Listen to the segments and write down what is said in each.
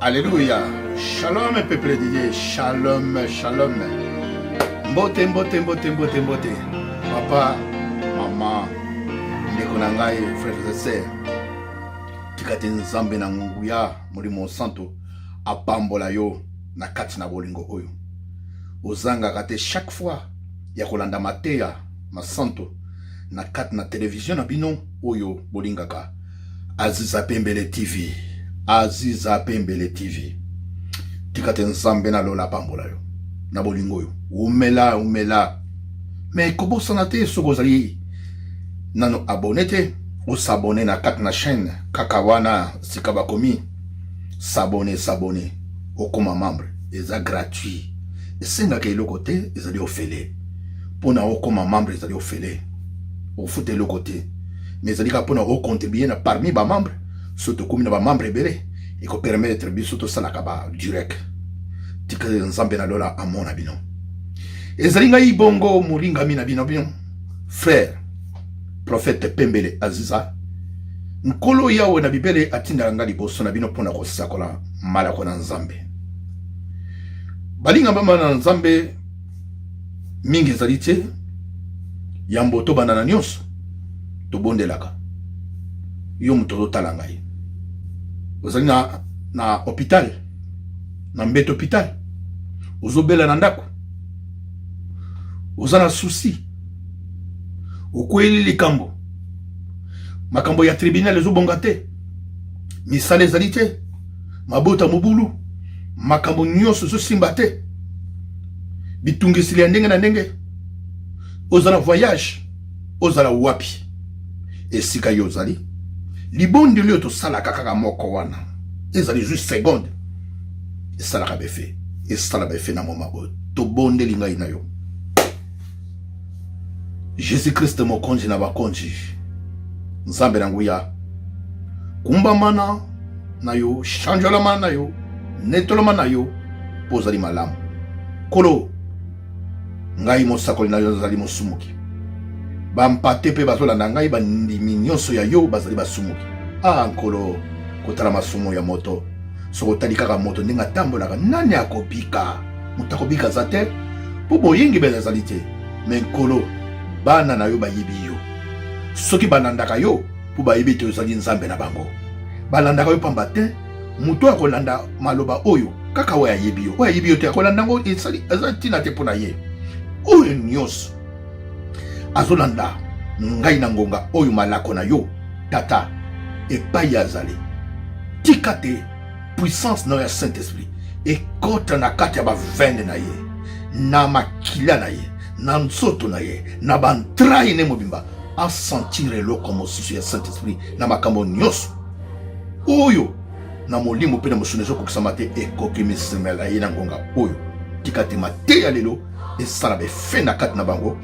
Alléluia. Shalom, peuple de Dieu. Shalom, shalom. Mbote, mbote, mbote, mbote, mbote. Papa, maman, ndeko na ngai, frères et sœurs. Tika te Nzambe na nguya, Molimo Santo, apambola yo na kati na bolingo oyo. Ozangaka te chaque fois ya kolanda mateya masanto na kati na television na bino oyo bolingaka Aziza Pembele TV. Aziza Pembele TV. Tika te Nzambe na lola apambola yo na bolingo oyo. Umela, umela. Mais kobosana te soki ozali nano abonné te, osabonne na kati na chaîne kaka wana sika bakomi s'abonner, s'abonner, okoma membre, eza gratuit. Esengaka eloko te, ezali ofele. Pona okoma membre ezali ofele. Ofuta eloko te. Mais ezali kaka mpona ocontribue na parmi ba membre. So tokomi na ba membre ebele, ekopermettre biso tosalaka ba direct. Tika Nzambe na lola amona bino. Ezali ngai bongo molingami na bino bino frère prophète Pembele Aziza. Nkolo Yawe na bibele atindaka ngai liboso na bino mpona kosakola malako na Nzambe. Balinga mama na Nzambe mingi ezali te yambo tobanda na nyonso tobondelaka yo moto ozotala ngai ozali na, na hôpital na mbeto hôpital ozobela na ndako oza na souci okweli likambo makambo ya tribunal ezobonga te misala ezali te mabota mobulu makambo nyonso ezosimba te bitungisili ya ndenge na ndenge ozala voyage ozala wapi esika yo ozali libondeli oyo tosalaka kaka moko wana ezali juste seconde esalaka befe esala befe na moma oyo tobondeli ngai na yo Jésus Christ mokonzi na bakonzi Nzambe na nguya kumbamana na yo chanjolama na yo netolama na yo mpo ozali malamu Nkolo ngai mosakoli na yo nazali mosumuki bampate mpe bazolanda ngai bandimi nyonso ya yo bazali basumuki ah Nkolo kotala masumu ya moto soki otali kaka moto ndenge atambolaka nani akobika moto akobika aza te mpo boyengebene azali te me Nkolo bana na yo bayebi yo soki balandaka yo mpo bayebi ete ozali Nzambe na bango balandaka yo pamba te moto akolanda maloba oyo kaka oyo ayebi yo oyo ayebi yo te akolanda yango esali eza ntina te mpo na ye oyo nyonso azolanda ngai na ngonga oyo malako na yo tata epai azali tika te puissance na yo ya saint esprit ekota na kati ya bavene na ye na makila na ye na nzoto na ye na bantrai ne mobimba asentir eloko mosusu ya saint esprit na makambo nyonso oyo na molimo mpe na mosuni ezokokisama te ekoki misemela ye na ngonga oyo tika te mateya lelo esala befe na kati na bango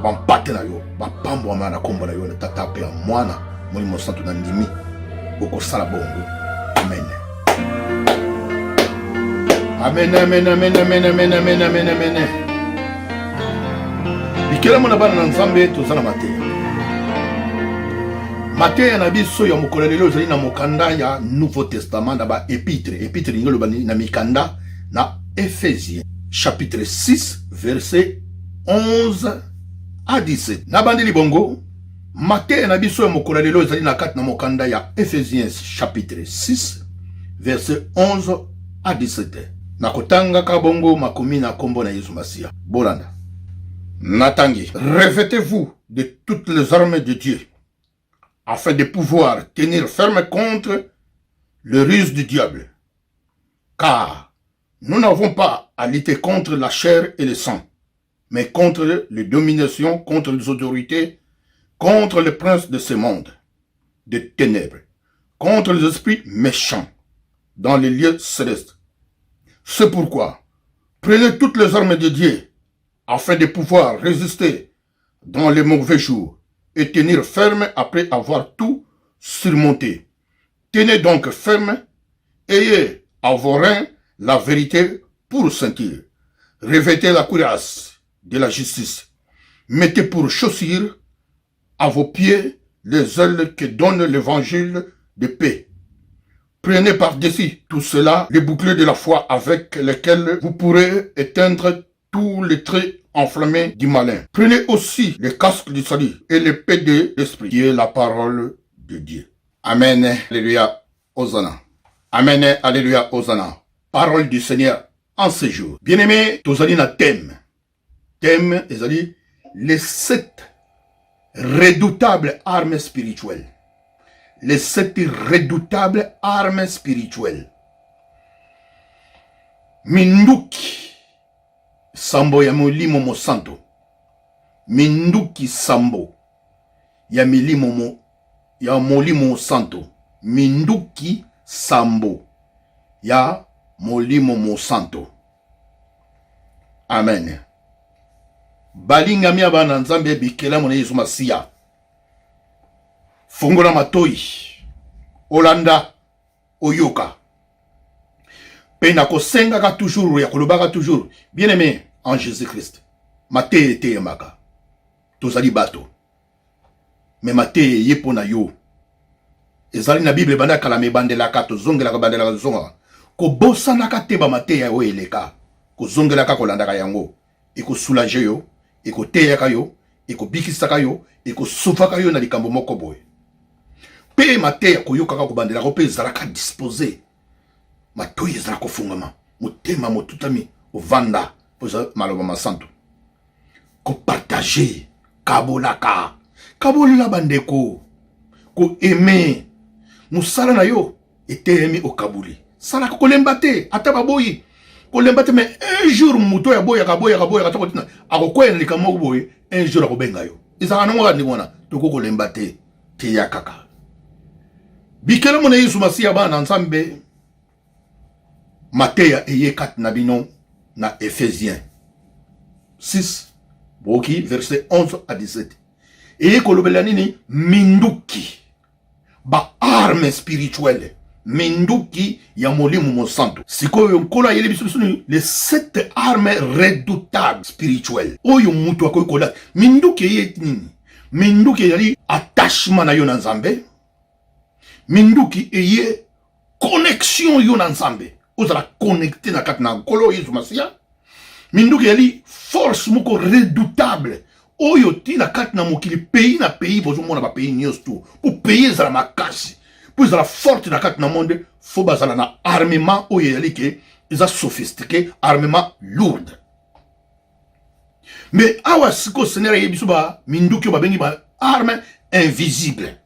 bampate na yo bapambwama na nkombo na yo na tata mpe ya mwana molimo santu na ndimi okosala bongo amen amen amen amen amen amen amen amen amen bikelamo na bana na nzambe toza na mateya mateya na biso ya mokolo lelo ezali na mokanda ya nouveau testament na ba epitre epitre elingi oloba na mikanda na Ephésiens chapitre 6 verset 11 à 17. Nabandeli bongo mateya na biso ya mokolo lelo ezali na kati na mokanda ya Ephésiens chapitre 6 verset 11 à 17. Nakotangaka bongo makomi na kombo na Yesu Masiya. Bolanda. Natangi. Revêtez-vous de toutes les armes de Dieu afin de pouvoir tenir ferme contre le ruse du diable. Car nous n'avons pas à lutter contre la chair et le sang, mais contre les dominations, contre les autorités, contre les princes de ce monde, de ténèbres, contre les esprits méchants dans les lieux célestes. C'est pourquoi prenez toutes les armes de Dieu afin de pouvoir résister dans les mauvais jours et tenir ferme après avoir tout surmonté. Tenez donc ferme, ayez à vos reins la vérité pour ceinture. Revêtez la cuirasse de la justice. Mettez pour chaussure à vos pieds les ailes que donne l'évangile de paix. Prenez par-dessus tout cela les boucliers de la foi avec lesquels vous pourrez éteindre tous les traits enflammés du malin. Prenez aussi le casque du salut et l'épée de l'esprit, qui est la parole de Dieu. Amen. Alléluia. Hosanna. Amen. Alléluia. Hosanna. Parole du Seigneur en ce jour. Bien-aimé, tozali na thème. Thème ezali les sept redoutables armes spirituelles. Les sept redoutables armes spirituelles. Minduki sambo ya molimo mosanto. Minduki sambo ya milimo mo, ya molimo santo. Minduki sambo ya molimo mosanto. Amen. Balingami ya bana Nzambe bikelamu na Yesu Masiya. Fongola matoi, olanda, oyoka. Pe nakosengaka toujours ya kolobaka toujours, bien aimé en Jésus-Christ. Mateya eteyemaka. Tozali bato. Me mateya eye mpo na yo. Ezali na Bible ebanda kala me ebandelaka tozongelaka bandelaka tozongaka. Kobosanaka te ba mateya oyo eleka. Kozongelaka kolandaka yango. Ekosoulager yo, ekoteyaka yo, ekobikisaka yo, ekosovaka yo na likambo moko boye. Mpe mateya koyokaka kobandelaka mpe ezalaka dispose. Matoi ezala kofungama, motema motutami, ovanda mpo eza maloba masantu. Kopartage, kabolaka, kabolela bandeko, koaime mosala na yo eteyemi okaboli salaka kolemba te ata baboyi kolemba te mais un jour moto oyo aboyaka aboyaka aboyaka to kotina akokwea na likambo moko boye un jour akobenga yo ezalaka nango kaka ndenge wana tokoki kolemba te teya kaka bikelamu na yesu masiya bana na nzambe mateya eye kati na bino na Ephésiens 6 boki verset 11 à 17 eye kolobela nini minduki ba armes spirituelles minduki ya molimo mosantu sikoyo nkolo ayeli biso biso nini les sept armes redoutables spirituelles oyo moto akoki kolata minduki eye nini minduki ezali attachement na yo na nzambe minduki eye connexion yo na nzambe ozala connecte na kati na nkolo yesu masiya minduki ezali force moko redoutable oyo ti na kati na mokili pays na pays bozomona bapays nyonso tu mpo pays ezala makasi mpo ezala forte na kati na monde fo bazala na armement oyo ezali ke eza sophistiqué armement lourde mais awa sikoyo seigneur ayebi biso ba minduki oyo babengi ba arme invisible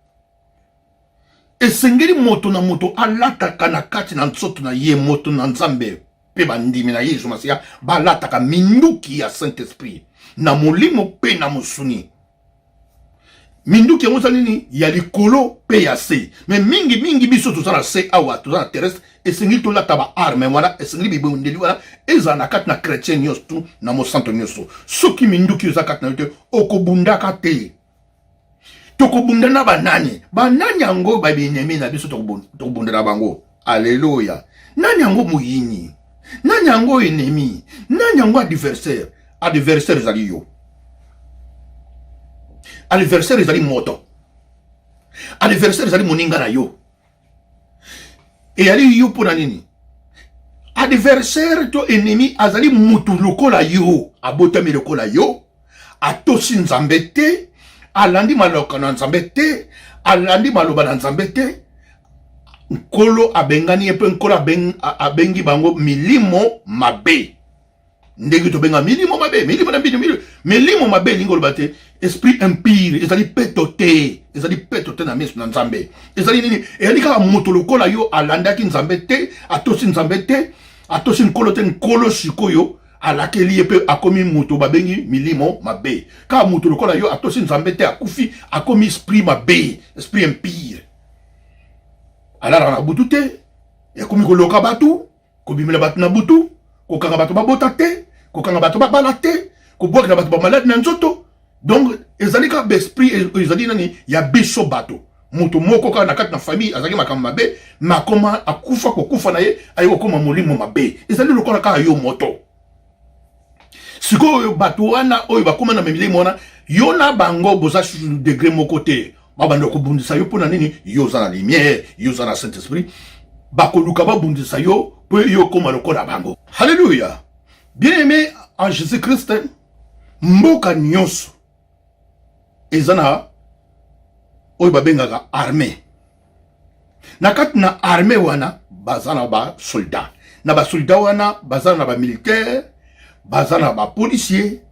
esengeli moto na moto alataka na kati na nzoto na ye moto na nzambe mpe bandimi na yesu masiya balataka minduki ya saint esprit na molimo mpe na mosuni minduki yango eza nini ya likolo mpe ya se me mingi mingi biso toza na se awa toza na terrestre esengeli tolata ba arme wana esengeli bibundeli wana ezala na kati na chrétien nyonso tu na mosanto nyonso soki minduki eza kati na yo te okobundaka te tokobunda na banani banani yango babinemi na biso tokobunda na bango aleluya nani yango moyini nani yango enemi nani yango adversaire adversaire ezali yo adversaire ezali moto adversaire ezali moninga na yo eyali yo mpo na nini adversaire to ennemi azali mutu lokola yo abotami lokola yo atosi nzambe te alandi maloka na nzambe te alandi maloba na nzambe te nkolo abengani ye mpe nkolo abengi bango milimo mabe ndenge tobenga milimo mabe milimo na bino milimo mabe elingi koloba te esprit impire ezali peto te ezali peto te na miso na nzambe ezali nini ezali kaka moto lokola yo alandaki nzambe te atosi nzambe te atosi nkolo te nkolo sikoyo alakeli ye mpe akomi moto babengi milimo mabe kaka moto lokola yo atosi nzambe te akufi akomi esprit mabe esprit impire alalaka na butu te ekomi koloka bato kobimela bato na butu kokanga bato babota te kokanga bato babala te kobwakela bato bamaladi na nzoto donc ezali kaka baesprit ezali nani ya biso bato moto moko kaka na kati na famille azalaki makambo mabe ma akoma akufa kokufa na ye aye kokoma molimo mabe ezali lokola kaka yo moto sikoyo bato wana oyo bakoma na milimo wana yo na bango boza susu degre moko te babanda kobundisa yo mpo na nini yo oza na lumière yo oza na saint esprit Bakoluka babundisa yo mpo yo okoma lokola bango. Halleluya! Bien aimé en Jésus Christ, mboka nyonso eza na oyo babengaka armée. Na kati na armée wana baza na basoldat, na basoldat wana baza na bamilitaire, baza na bapolicier,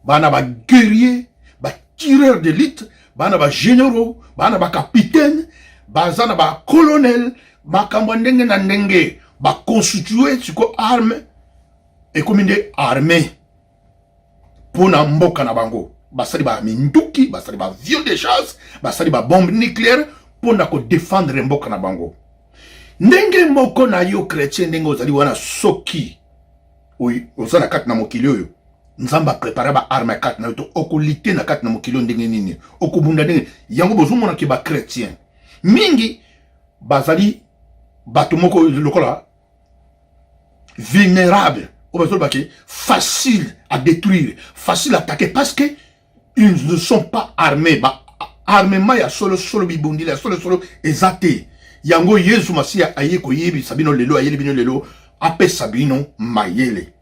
bana baguerrier, batireur d'élite, bana bagénéraux, bana bacapitaine, baza na bacolonel, makambo ya ndenge na ndenge. Baconstitue siko arme, ekomi nde armée mpo na mboka na bango. Basali ba minduki, basali ba avion de chasse, basali ba bombe nucléaire mpo na kodefendre mboka na bango. Ndenge moko na yo chrétien, ndenge ozali wana, soki oza na kati na mokili oyo, Nzambe aprepare ba arme ya kati na yo to okolite na kati na mokili oyo ndenge nini, okobunda ndenge yango. Bozomonaki ba chrétien mingi bazali bato moko lokola vulnérable, oyo bazolobaki facile à détruire, facile à attaquer, parce que ils ne sont pas armés. Ba armement ya solo solo, bibundeli ya solo solo eza te. Yango Yesu Masiya aye koyebisa bino lelo, ayeli bino lelo, apesa bino mayele.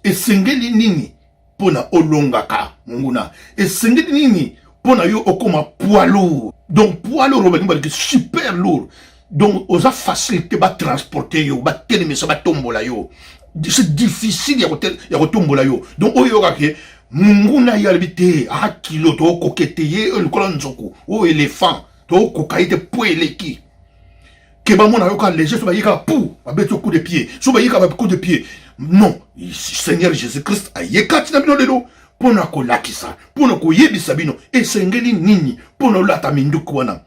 Esengeli nini mpona olongaka monguna? Esengeli nini mpona yo okoma poids lourd? Donc poids lourd, balingi baliki super lourd, donc oza facile te batransporte yo, batelemisa, batombola yo. C'est difficile ya kotombola yo. Donc oyo oyokake monguna, ye alobi te aa kilo, tookoke te ye oyo lokola nzoku oyo éléphant, tookoka ye te po eleki ke bamona yo kaka léger. So baye kaka pu babeti yo coup de pied, so baye kaka coup de pied. Non, Seigneur Jésus Christ aye kati na bino lelo mpo na kolakisa, mpo na koyebisa bino esengeli nini mpo na olata minduki wana.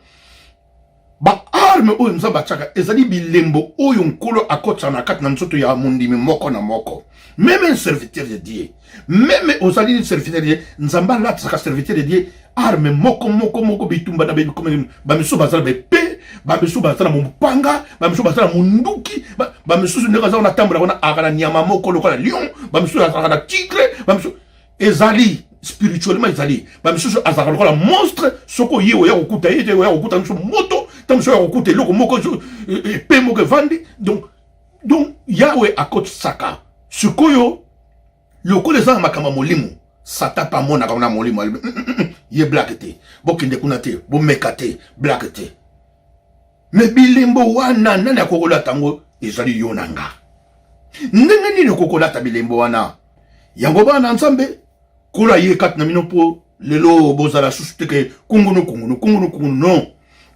Baarme oyo Nzambe atiaka ezali bilembo oyo Nkolo akotisa na kati na nzoto ya mondimi moko na moko. Même un serviteur de Dieu, même ozali serviteur de Dieu, Nzambe alatisaka serviteur de Dieu arme moko moko moko. Bitumba na bamisusu baza na baepe, bamisusu baza na mopanga, bamisusu baza na monduki, bamisusu ndenge aza wana atambola wana aka na nyama moko lokola lion, bamisusu azalaka na tigre, bamisusu ezali spirituellement ezali, bamisusu azalaka lokola monstre. Soki oye, oya kokuta ye te, oya kokuta misu moto, ta mosusu oya kokuta eloko moko, epe moko evandi. Donc Yawe akotisaka sikoyo lokola eza na makambo ya molimo. Satan mpe amonaka na molimo, alobi: Ye blague te, bokende kuna te, bomeka te, blague te." Mais bilembo wana, nani akokolata yango? Ezali yo na nga. Ndenge nini okokolata bilembo wana? Yango bana Nzambe, Nkolo aye kati na bino mpo lelo bozala susu te ke kungunu kungunu kungunu kungunu. Non,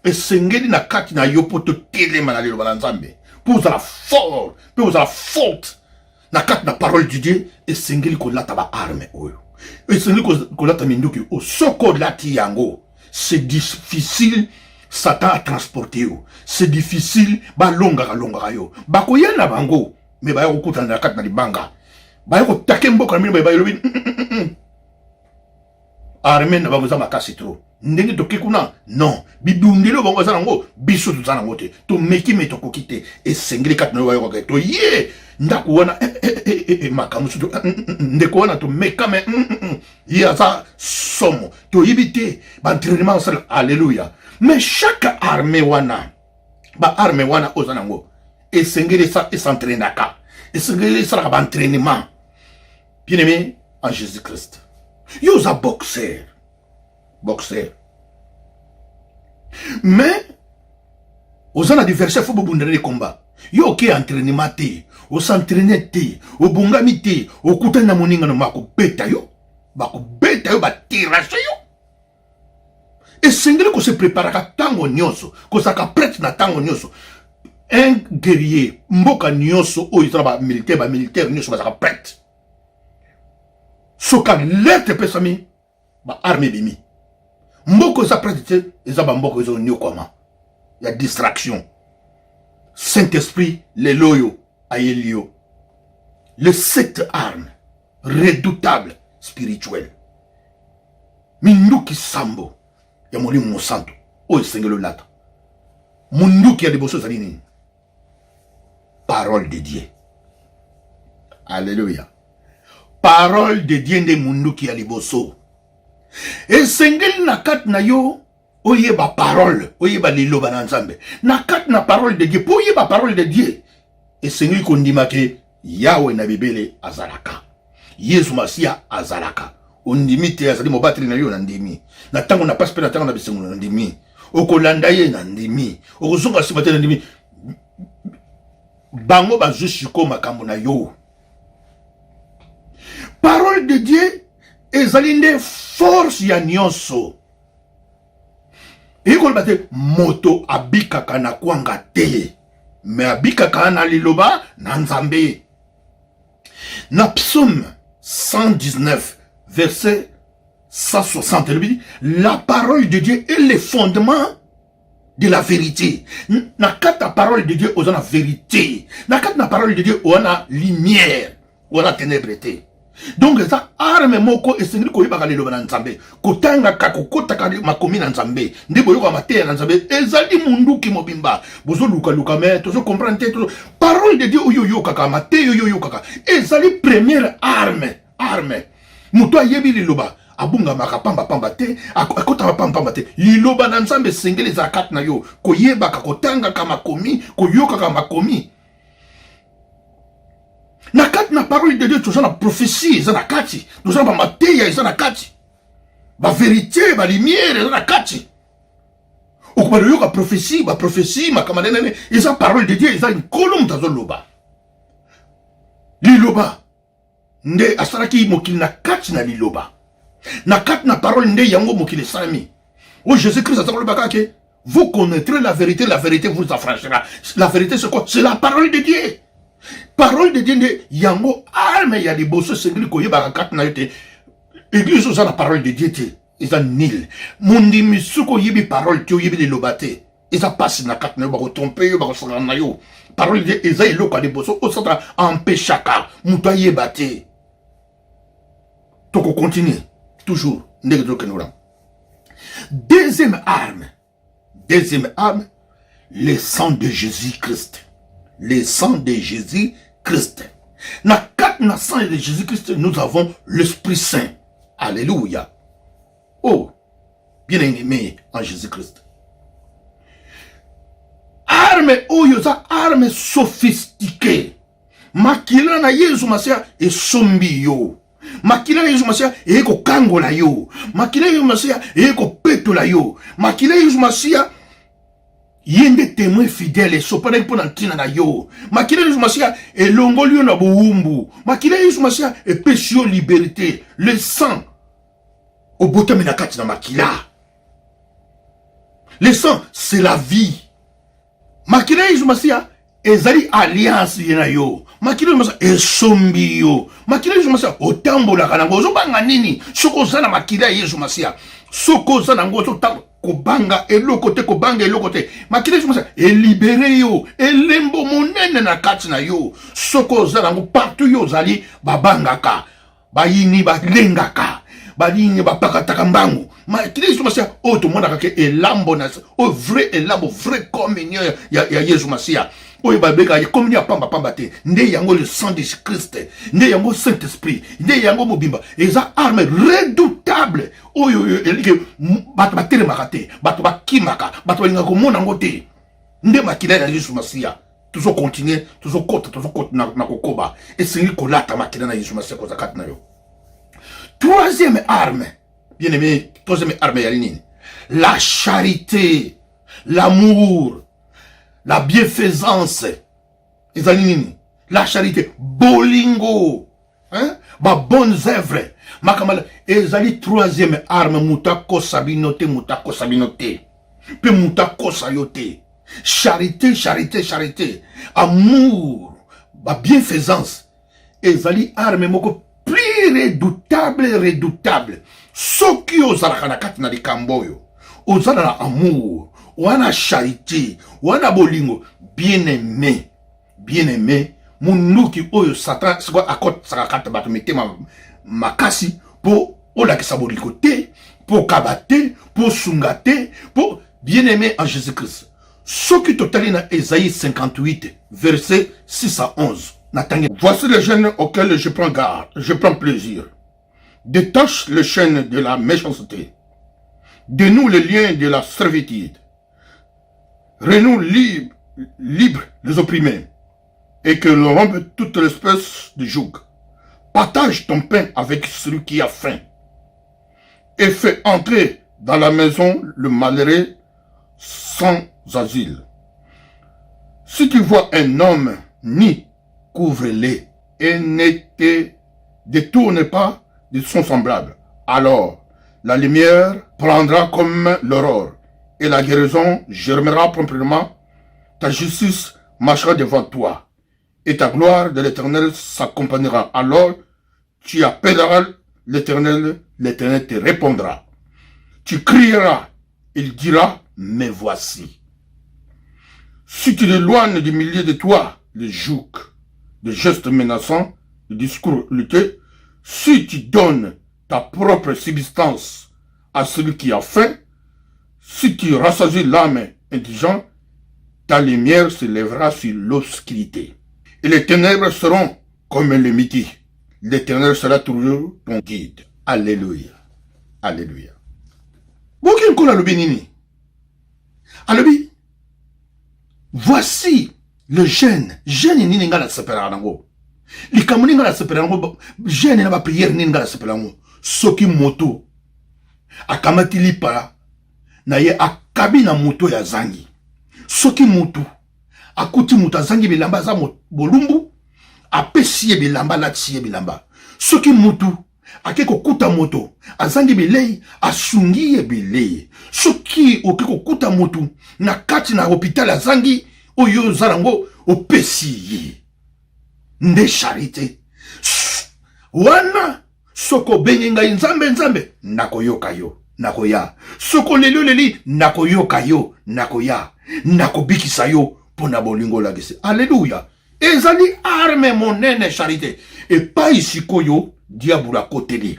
esengeli na kati na yo mpo totelema na liloba na Nzambe, mpo ozala fort mpe ozala forte na kati na parole du Dieu. Esengeli kolata baarme oyo, esengeli kolata minduki oyo. Soki olati yango, c'est difficile Satan atransporte yo, c'est difficile balongaka longaka yo. Bakoya na bango, mais baya kokutana na kati na libanga, baya kotake mboka na bino, bayeba elobi arme na bango eza makasi trop. Ndenge toke kuna, non, bibundeli oyo bango baza nango, biso toza nango te. Tomeki mais tokoki te. Esengeli kati na yo bayokaka toye ndako wana, makambo mosusu. Ndeko wana tomeka, mais ye aza somo, toyebi te baentraînement asala. Alleluya! Mais chaque armée wana, baarme wana oza nango, esengeli es'entraînaka, esengeli esalaka baentraînement. Bien aimé en Jésus Christ, yo oza boxer, boxer, mais oza na adversaire, faut bobundana le combat. Yo oke entraînement te, os'entraîne te, obongami te, okutani na moninga no, bakobeta yo, bakobeta yo, baterrasse yo. Esengeli kose préparaka ntango nyonso, kozalaka prête na ntango nyonso. Un guerrier, mboka nyonso oyo eza na bamilitaire, bamilitaire nyonso bazalaka prête. Soki alerte epesami, baarme ebimi. Mboka eza prête te, eza bamboka ezonyokwama ya distraction. Saint Esprit lelo oyo ayeli yo le sept armes redoutable spirituel, minduki sambo ya Molimo Mosantu oyo esengeli olata. Munduki ya liboso ezali nini? Parole de Dieu. Alleluya! Parole de Dieu nde munduki ya liboso esengeli na kati na yo. Oyeba parole, oyeba liloba na Nzambe. Na kati na parole de Dieu, mpo oyeba parole de Dieu, esengeli kondima ke Yawe na bibele azalaka. Yesu Masiya azalaka. Ondimi te azali mobateli na yo, na ndimi. Na ntango na pasi mpe na ntango na bisengo, na ndimi. Okolanda ye, na ndimi. Okozonga nsima te, na ndimi. Bango bazwi sikoyo makambo na yo. Parole de Dieu ezali nde force ya nyonso. Eyi koloba te moto abikaka na kwanga te, me abikaka na liloba na Nzambe. Na Psaume 119 verset 160 elobi la parole de Dieu est le fondement de la vérité. Na kati na parole de Dieu oza na vérité, na kati na parole de Dieu oza na lumière, oza na ténèbre te. Donc eza arme moko esengeli koyebaka liloba na Nzambe, kotangaka, kokotaka makomi na Nzambe, nde boyoka mateya na Nzambe. Ezali munduki mobimba bozolukaluka, me tozo comprendre te. Parole de Dieu oyo oyokaka, mateya oyo oyokaka, ezali première arme. Arme, moto ayebi liloba abungamaka pambapamba te, akotaka pambapamba te. Liloba na Nzambe esengeli ezala kati na yo, koyebaka, kotangaka makomi, koyokaka makomi. Na kati na parole de Dieu toza na prophétie eza na kati, toza na bamateya eza na kati, baverité, balumière eza na kati. Okobanda oyoka prophétie, baprophétie, makambo nene, eza parole de Dieu, eza Nkolo moto azoloba. Liloba nde asalaki mokili na kati na liloba, na kati na parole nde yango mokili esalami. Oyo Jésus Christ aza koloba kaka ke vous connaîtrez la vérité, la vérité vous affranchira. La vérité, c'est quoi? C'est la parole de Dieu. Parole de Dieu nde yango arme ya liboso esengeli koyebaka kati na yo te. Église oza na parole de Dieu te, eza nil. Mondimi, soki oyebi parole te, oyebi liloba te, eza mpasi na kati na yo, bakotrompe yo, bakosangana na yo. Parole de Dieu eza eloko ya liboso oyo Satan empêchaka moto ayeba te. Tokocontinue toujours ndenge tokende wana. Deuxième arme, deuxième arme, le sang de Jésus-Christ. Le sang de Jésus-Christ. Na kati na sang de Jésus-Christ, nous avons l'Esprit Saint. Alléluia. Oh, bien-aimé en Jésus-Christ. Arme oyo eza arme sophistiquée. Makila na Yesu Masiya esombi yo. Makila na Yesu Masiya eye kokangola yo. Makila ya Yesu Masiya eye kopetola yo. Makila ya Yesu Masiya ye nde témoin fidèle, esopanaki mpo na ntina na yo. Makila ya Yesu Masiya elongoli yo na bowumbu. Makila ya Yesu Masiya epesi yo liberté. Le sang, obotami na kati na makila. Le sang, c'est la vie. Makila ya Yesu Masiya ezali alliance ye na yo. Makila ya Yesu Masiya esombi yo. Makila ya Yesu Masiya otambolaka nango, ozobanga nini? Soki oza na makila ya Yesu Masiya, soki oza nango, ozotambola, kobanga eloko te, kobanga eloko te. Makila ya Yesu Masiya elibere yo, elembo monene na kati na yo. Soki oza nango, partout yo ozali, babangaka, bayini balengaka, bayini bapakataka mbangu. Makila Yesu Masiya oyo tomonaka ke elambo na oyo vrai elambo, vrai communion ya Yesu Masiya oyo babengaka communion ya pamba pamba te, nde yango le sang de Christ, nde yango Saint Esprit, nde yango mobimba eza arme redoutable oyo elike bato batelemaka te, bato bakimaka, bato balingaka komona yango te, nde makila ya Yesu Masiya. Tozocontinue, tozokota, tozokota na kokoba. Esengeli kolata makila na Yesu Masiya koza kati na yo. Troisième arme, bien aimé, troisième arme yali nini? La charité, l'amour, la bienfaisance. Ezali nini la charité? Bolingo, hein? Ba bonnes œuvres, makambo ezali troisième arme. Moto akosa bino te, moto akosa bino te, mpe moto akosa yo te. Charité, charité, charité, amour, ba bienfaisance ezali arme moko plus redoutable, redoutable. Soki ozalaka na kati na likambo oyo, ozala na amour wana, charité wana, bolingo, bien aimé, bien aimé, munduki oyo Satan sikoyo akotisaka kati bato mitema makasi mpo olakisa bolingo te, mpo okaba te, mpo osunga te, mpo. Bien aimé en Jésus Christ, soki totali na Esaïe 58 verset 6 à 11, natangi: Voici le jeune auquel je prends garde, je prends plaisir, détache les chaînes de la méchanceté. Dénoue les liens de la servitude. Renoue libre, libre les opprimés et que l'on rompe toute l'espèce de joug. Partage ton pain avec celui qui a faim et fais entrer dans la maison le malheureux sans asile. Si tu vois un homme ni couvre-le et ne te détourne pas de son semblable. Alors, la lumière prendra comme l'aurore et la guérison germera promptement. Ta justice marchera devant toi et ta gloire de l'Éternel s'accompagnera. Alors, tu appelleras l'Éternel, l'Éternel te répondra. Tu crieras, il dira, mais voici. Si tu l'éloignes du milieu de toi, le joug, de gestes menaçants, de discours luttés, si tu donnes ta propre subsistance à celui qui a faim, si tu rassasies l'âme indigente, ta lumière se lèvera sur l'obscurité. Et les ténèbres seront comme le midi. L'Éternel sera toujours ton guide. Alléluia. Alléluia. Boki nkolo alobi nini? Alobi, voici le jeûne. Jeûne nini nga nasepelaka nango? Likambo nini nga nasepelaka nango? Jeûne na baprière nini nga nasepelaka yango? Soki moto akamati lipa na ye akabi na moto oyo azangi. Soki moto akuti moto azangi bilamba aza bolumbu, apesi ye bilamba, alatisi ye bilamba. Soki moto ake kokuta moto azangi bilei, asungi ye bilei. Soki oke kokuta moto na kati na hôpital azangi oyo oza nango, opesi ye. Nde charité wana. Soki obengi ngai Nzambe, Nzambe, nakoyoka yo, nakoya. Soki oleli, oleli, nakoyoka yo, nakoya, nakobikisa yo mpo na bolingo olakisi. Alleluya. Ezali arme monene, charité. Epai sikoyo diabolo akoteli,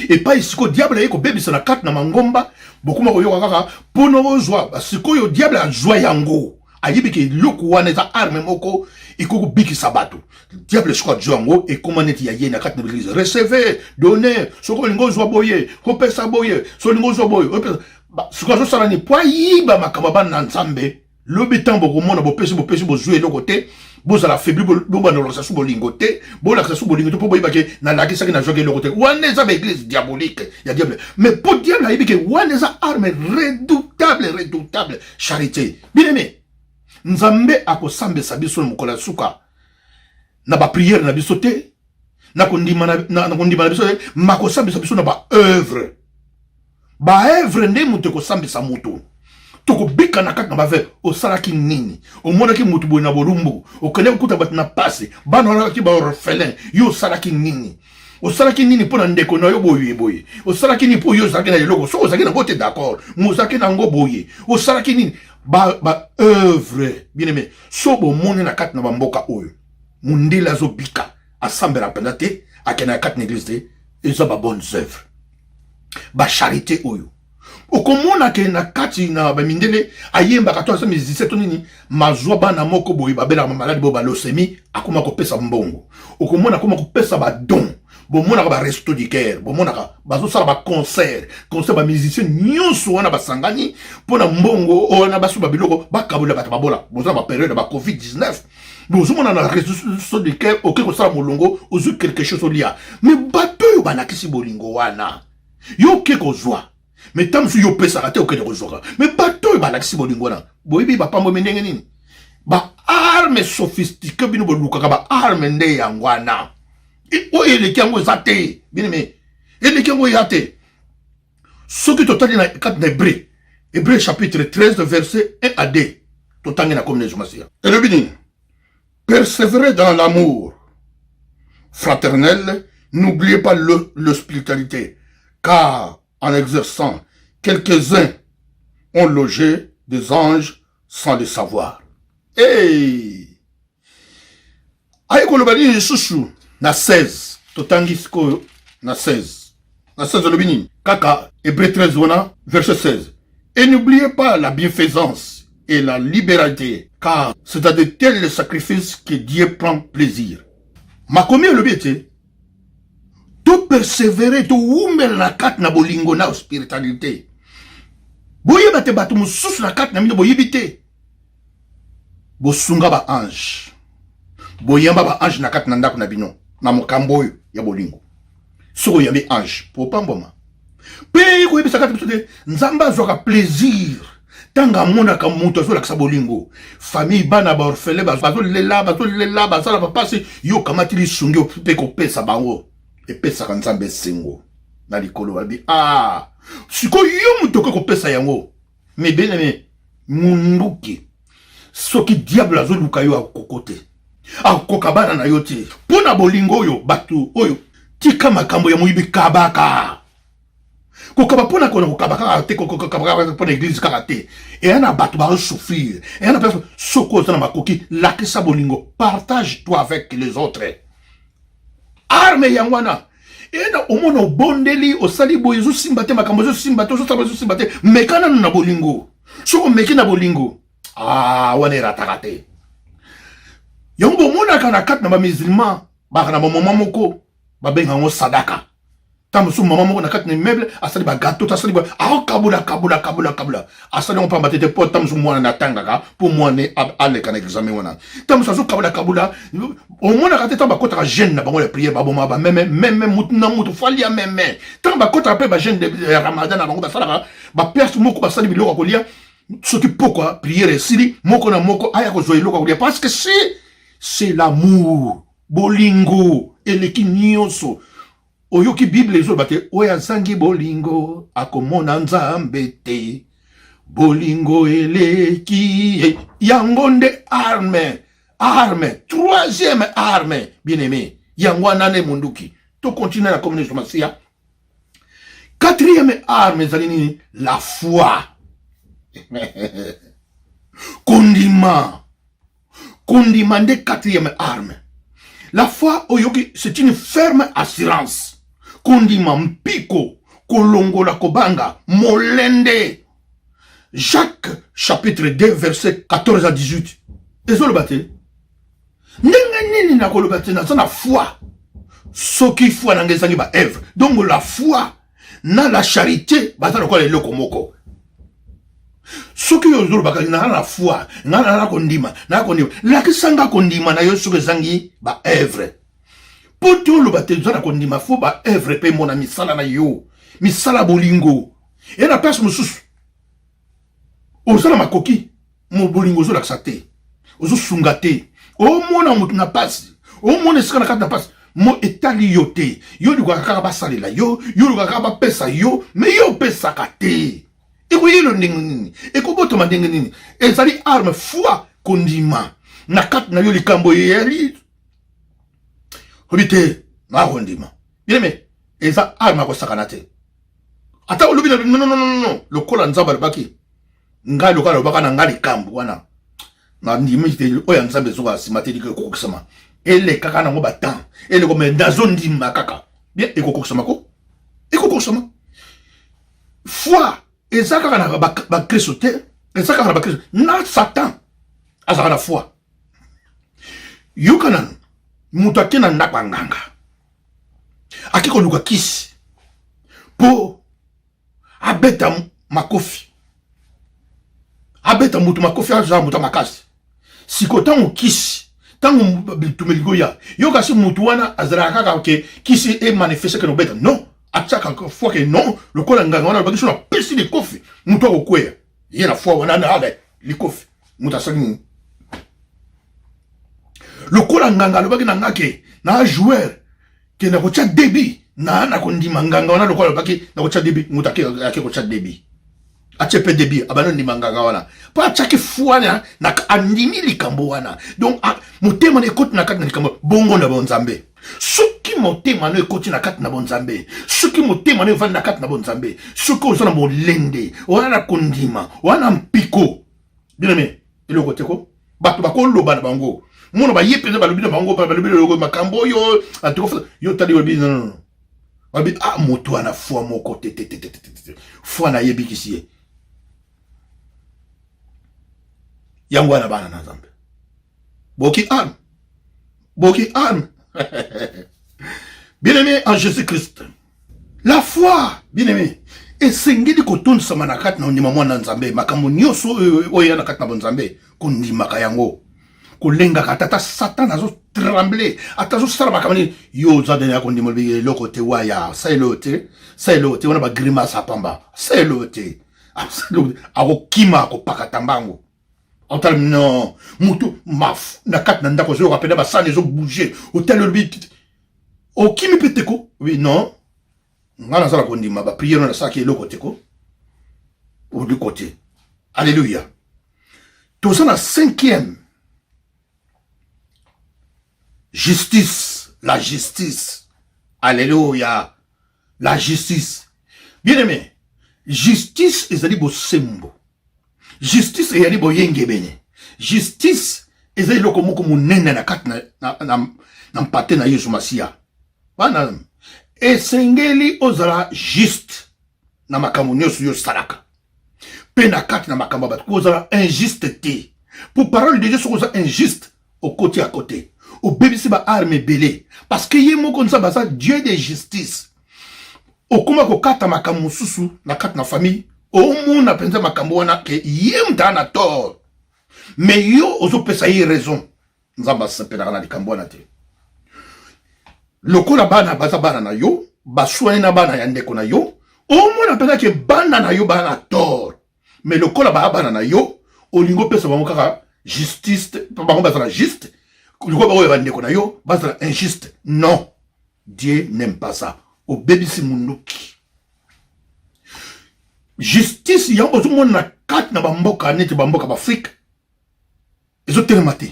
epai sikoyo diable aye kobebisa na kati na mangomba, bokoma koyoka kaka mpono ozwa. Sikoyo diable azwa yango, ayebi ke eloko wana eza arme moko ekoki kobikisa bato. Diable sikoyo azwa yango, ekóma neti ya ye na kati na église. Recevez, donne. Soki olingi ozwa boye, kopesa boye. Soki olingi ozwa boye, opesa. Sikoyo azosala nini? Po ayiba makambo ya bana na Nzambe. Lobi ntango bokomona bopesi, bopesi, bozwi eloko te, bozala faibli, bobanda kolakisa su bolingo te, bolakisa su bolingo te, mpo boyeba ke nalakisaki, nazwaki eloko te. Wana eza baéglise diabolique ya diable. Mais mpo diable ayebi ke wana eza arme redoutable, redoutable, charité. Bien-aimé, Nzambe akosambisa biso na mokolo ya suka na baprière na biso te, na kondima na kondima na biso te, makosambisa biso na baœuvre. Baœuvre nde moto ekosambisa moto. Tokobika na kati na baœuvre. Osalaki nini? Omonaki motu boye na bolumbu, okende kokuta bato na pasi, bana wanakaki baorphelin, yo osalaki nini? Osalaki nini mpo na ndeko na yo boye boye? Osalaki nini mpo yo ozalaki na eloko? Soki ozalaki nango te, d'accord, mo ozalaki nango boye, osalaki nini? Ba œuvre, bien aimé. So bomoni na kati na bamboka oyo mondele azobika, asambela mpenza te, akende na kati na église te, eza babonnes œuvres, bacharité oyo okomona ke na kati na bamindele ayembaka to aza musicien to nini, mazwa bana moko boye babelaka maladie boye, baleucémie, akoma kopesa mbongo. Okomona akoma kopesa badon. Bomonaka baresto du cœur, bomonaka bazosala baconcert, concert, bamusicien nyonso wana basangani mpo na mbongo wana basuba biloko, bakabola bato babola. Boza na bapériode ya bacovid 19, bozomona na resto du cœur, oke kosala molongo, ozwi quelque chose olia. Mais bato oyo balakisi bolingo wana, yo oke kozwa. Mais ntango mosusu yo opesaka te, okende kozwaka. Mais bato oyo balakisi bolingo wana, boyebi bapambomi ndenge nini? Baarme sophistiqué bino bolukaka, baarme nde yango wana. Oyo eleki yango eza te, bien-aimé, eleki yango eza te. Soki totali na kati na Hébreu, Hébreu chapitre 13, verset 1 à 2, totangi na komine Masiya, elobi nini? Persévérez dans l'amour fraternel, n'oubliez pas l'hospitalité, car en exerçant, quelques-uns ont logé des anges sans le savoir. Hey! Aye koloba nini lisusu na 16? Totangi sikoyo na 16. Na 16 olobi nini? Kaka Hébreu 13 wana, verset 16: et n'oubliez pas la bienfaisance et la libéralité, car c'est à de tels sacrifices que Dieu prend plaisir. Makomi elobi ete topersévérer, towumela na kati na bolingo na hospitalité. Boyeba te bato mosusu na kati na bino boyebi te. Bosunga ba ange. Boyamba ba ange na kati na ndako na bino na mokambo oyo ya bolingo. Soki oyambi ange, popambwama. Mpe koyebisa kati biso te, Nzambe azwaka plaisir ntango amonaka moto azolakisa bolingo. Famille, bana ba orphelin bazolela, bazolela, bazala bapasi, yo okamati lisungi mpe kopesa bango. Epesaka Nzambe esengo na likolo. Alobi, ah, sikoyo yo moto okoki kopesa yango. Mais bien aimé, munduki soki diable azoluka yo akoko te, akoka bana na yo te. Mpo na bolingo oyo bato oyo, tika makambo ya moyibi, kabaka kokaba mpo na kona kokaba kaka te, kokaba kaka mpo na eglise kaka te. Eya na bato bazosouffrir, eya na place. Soki oza na makoki, lakisa bolingo, partage toi avec les autres. Arme yango wana ena omona obondeli, osali boye, ezosimba te, makambo ezosimba te, ozosala ezosimba te, meka nanu na bolingo. Soki omeki na bolingo, ah, wana erataka te. Yango bomonaka na kati na bamusulman baka na bamoma moko babenga yango sadaka. Ntango mosusu mama moko na kati na immeuble asali bagato, asali akokabola kabola kabola kabola, asali yango pamba te te, mpo ntango mosusu mwana natangaka, mpo mwana aleka na examen wana. Ntango mosusu azokabola kabola, omonaka te. Ntango bakotaka jeune na bango ya prière, baboma bameme meme, mutu na mutu fali ya meme. Ntango bakotaka mpe bajeune ya ramadan na bango, basalaka baperse moko, basali biloko ya kolia. Soki pokwa prière esili, moko na moko aya kozwa eloko ya kolia, parce que c'est l'amour. Bolingo eleki nyonso. Oyoki Bible ezoloba te, oyo azangi bolingo akomona Nzambe te. Bolingo eleki, yango nde arme, arme, troisième arme, bien aimé. Yango wana nde munduki. To continue na communauté Masiya. Quatrième arme ezali nini? La foi. Kondima. Kondima nde quatrième arme. La foi, oyoki, c'est une ferme assurance. Kondima, mpiko, kolongola kobanga, molende. Jacques chapitre 2 verset 14 à 18. Ezoloba te. Ndenge nini nakoloba te naza na foi soki foi nanga ezangi ba œuvre? Donc la foi na la charité baza lokola eloko moko. Soki yo ozolobaka naza na foi, nga naza kondima, naza kondima, lakisa nga kondima na yo soki ezangi ba œuvre. Po te oloba te oza na kondima, fo ba œuvre mpe mona misala na yo, misala bolingo. E na place mosusu oza na makoki, bolingo ozolakisa te, ozosunga te, omona motu na pasi, omona esika na kati na pasi, mo etali yo te. Yo olukaka kaka basalela yo, yo olukaka kaka bapesa yo, me yo opesaka te. Ekoyelo ndenge nini? Ekobotama ndenge nini? Ezali arme foi, kondima na kati na yo likambo eyali obi te, nakondima. Bien aimé, eza arme akosakana te. Ata olobi na non, non, non, non, lokola Nzambe alobaki ngai, lokola alobaka na ngai likambo wana, nandimi te oyo ya Nzambe ezoka nsima te, ekokokisama. Elekaka nango batemps eleko, me nazondima kaka bien, ekokokisama ko, ekokokisama. Foi eza kaka na bakristo te, eza kaka na bakristo na Satan azalaka na foi. Yoka nanu, moto ake na ndako ya nganga, ake koluka kisi mpo abeta makofi, abeta moto makofi, azala moto ya makasi. Sikoyo ntango kisi, ntango bitumba elingi oya, yo kasi motu wana azalaka kaka ke kisi emanifeste ke nobeta, non, atiaka foi ke non, lokola nganga wana alobaki, so napesi likofi, motu akokweya. Ye na foi wana na ale likofi, moto asali nini? Lokola nganga alobaki na nga ke na joueur ke nakotia débit, na nakondima nganga wana, lokola alobaki nakotia débit, moto ake kotia débit, atie mpe débit, abandi ondima nganga wana mpo atiaki foi na andimi likambo wana. Donc motema na ekoti na kati na likambo bongo na bonzambe. Soki motema no ekoti na kati na bonzambe, soki motema no evandi na kati na bonzambe, soki oza na molende, oza na kondima, oza na mpiko, bien aimé, eloko te ko bato bakoloba na bango, mona baye mpenza balobi na bango, balobi eloko makambo oyo antuka yo tali, olobi non, non, babi ah, moto wana foi moko te te te te te te, foi nayebikisi ye. Yango wana bana na Nzambe, boki arme, boki arme. Bien-aimé en Jésus-Christ, la foi, bien-aimé, Esengeli kotondisama na kati na ondima mwana Nzambe, makambo nyonso oyo eya na kati na bonzambe, kondimaka yango, kolengaka ata ata Satan azo tremble, ata azosala makambo nini, yo oza dene ya kondima, olobi eloko te, waya sa eloko te, sa eloko te, wana bagrimace apamba, sa eloko te, akokima, akopakata mbango. Otala non motu maf na kati na ndako, ozoyoka mpena basani ezobouge, otali, olobi okimi mpe teko, oui non, nga nazala kondima bapriere nasalaki eloko te ko oliko te. Alleluya. Toza na cinquième justice, la justice. Alleluya, la justice. Bien aimé, justice ezali bosembo, justice eyali boyengebene, justice ezali eloko moko monene na kati na mpate na Yesu Masiya. Bana, esengeli ozala juste na makambo nyonso yo osalaka mpe na kati na makambo ya bato. Kozala injuste te, po parole de Dieu, soki oza injuste, okoti ya kote, obebisi ba arme ebele, parce que ye moko Nzambe aza Dieu de justice. Okoma kokata makambo mosusu na kati na famille, omona mpenza makambo wana ke ye moto aa na tort, mais yo ozopesa ye raison. Nzambe asepelaka na likambo wana te. Lokola bana baza bana na yo, baswani na bana ya ndeko na yo, omona mpenza ke bana na yo baa na tort, mais lokola baa bana na yo, olingi opesa bango kaka justice, bango bazala juste, lokola baoyo bandeko na yo bazala injuste. Non, Dieu n'aime pas ça. Obebisi munduki. Justice yango ozomona na kati na bamboka neti bamboka baafrike ezotelema te,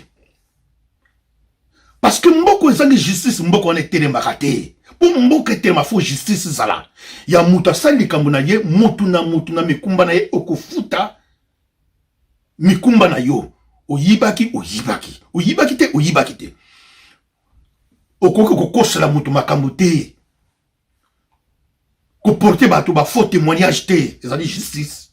parce que mboka ezangi justice, mboka wana etelemaka te. Mpo mboka etelema, fo justice ezala ya moto asali likambo na ye, motu na motu na mikumba na ye. Okofuta mikumba na yo. Oyibaki, oyibaki, oyibaki te, oyibaki te. Okoki kokosela moto makambo te, koporte bato ba faux témoignage te, ezali justice.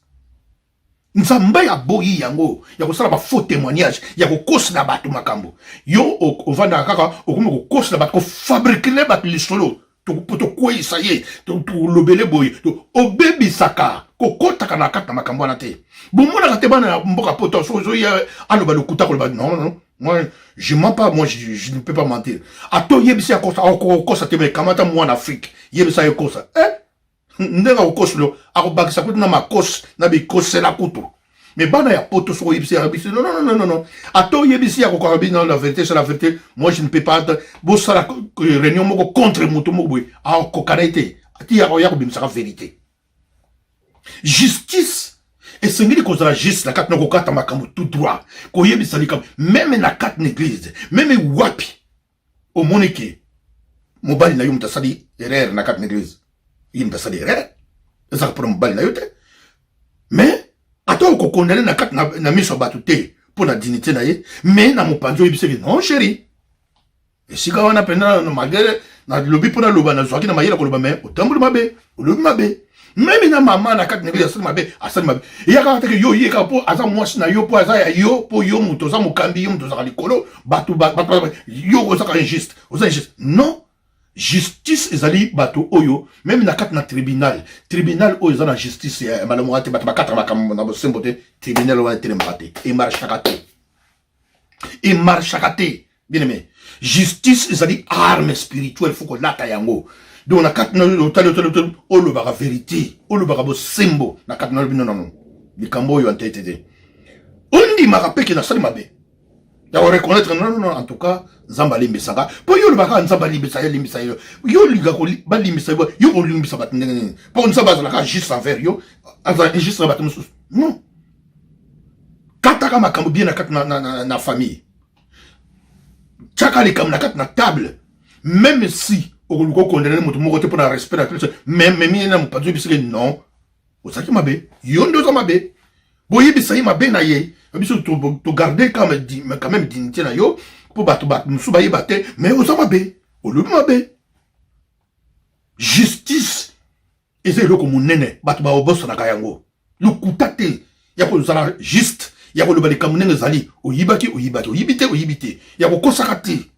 Nzambe aboyi yango ya kosala ba faux témoignage, ya kokosela bato makambo. Yo ovandaka kaka, okomi kokosela bato, kofabrikele bato lisolo po tokweyisa ye, tolobele boye, obebisaka. Kokotaka na kati na makambo wana te. Bomonaka te bana ya mboka poto, soki ozoya aloba lokuta, koloba non, non, moi je mens pas, moi je ne peux pas mentir. Ata oyebisi ya kosa, akokosa te. Mais kamata mwana Afrique, yebisa ye kosa, eh? Ndenge akokoselo, akobakisa kutu na makosi na bikosela kutu. Mais bana ya poto, soki oyebisi ya bisi, non, non, non, non, non, ata oyebisi ya kokoka bi, non, la vérité, c'est la vérité, moi je ne peux pas. Bosala réunion moko contre moto moko boye, akoka na ye te, ati ya kobimisaka vérité. Justice esengeli kozala juste na kati na kokata makambo tout droit, koyebisa likambo même na kati na église, même wapi omoni ke mobali na yo moto asali erreur na kati na église, ye moto asali erreur, ezaka mpona mobali na yo te. Mais ata okokondane na kati na miso ya bato te mpo na dignité na ye, mais na mopanzi oyebisaki: non chéri, esika wana mpenza, malgré nalobi mpo naloba, nazwaki na mayele koloba, mais otamboli mabe, olobi mabe. Même na mama na kati na église asali mabe, asali mabe, eya kaka teke yo ye kaka mpo aza mwasi na yo, mpo aza ya yo, mpo yo moto oza mokambi, yo moto ozaka likolo, bato yo ozaka injuste, oza injuste. Non, justice ezali bato oyo même na kati na tribunal, tribunal oyo eza na justice ya malamu te, bato bakataka makambo na bosembo te, tribunal wana etelemaka te, emarchaka te, emarchaka te. Bien aimé, justice ezali arme spirituelle, fo kolata yango. Donc na kati na otali, otali, otali, olobaka vérité, olobaka bosembo na kati na lobi: non, non, likambo oyo ante te te. Ondimaka mpe ke nasali mabe, ya koreconnaître: non, non, en tout cas Nzambe alimbisaka. Mpo yo olobaka Nzambe alimbisa ye, alimbisa ye, yo olinga balimbisa yo, yo kolimbisa bato ndenge nini? Mpo Nzambe azalaka juste envers yo, azala injuste na bato mosusu? Non. Kataka makambo bien na kati na famille, tiaka likambo na kati na table. Même si okoluka okondane moto moko te mpona respect na Kristo, mais memi ye na mopanzi, oyebisaki: non, ozalaki mabe, yo nde oza mabe. Boyebisa ye mabe na ye. Biso togarde quand même dignité na yo, mpo bato mosusu bayeba te, mais oza mabe, olobi mabe. Justice eza eloko monene, bato baobosanaka yango. Lokuta te, ya kozala juste, ya koloba likambo ndenge ezali. Oyibaki, oyibaki, oyibi te, oyibi te, ya kokosaka te.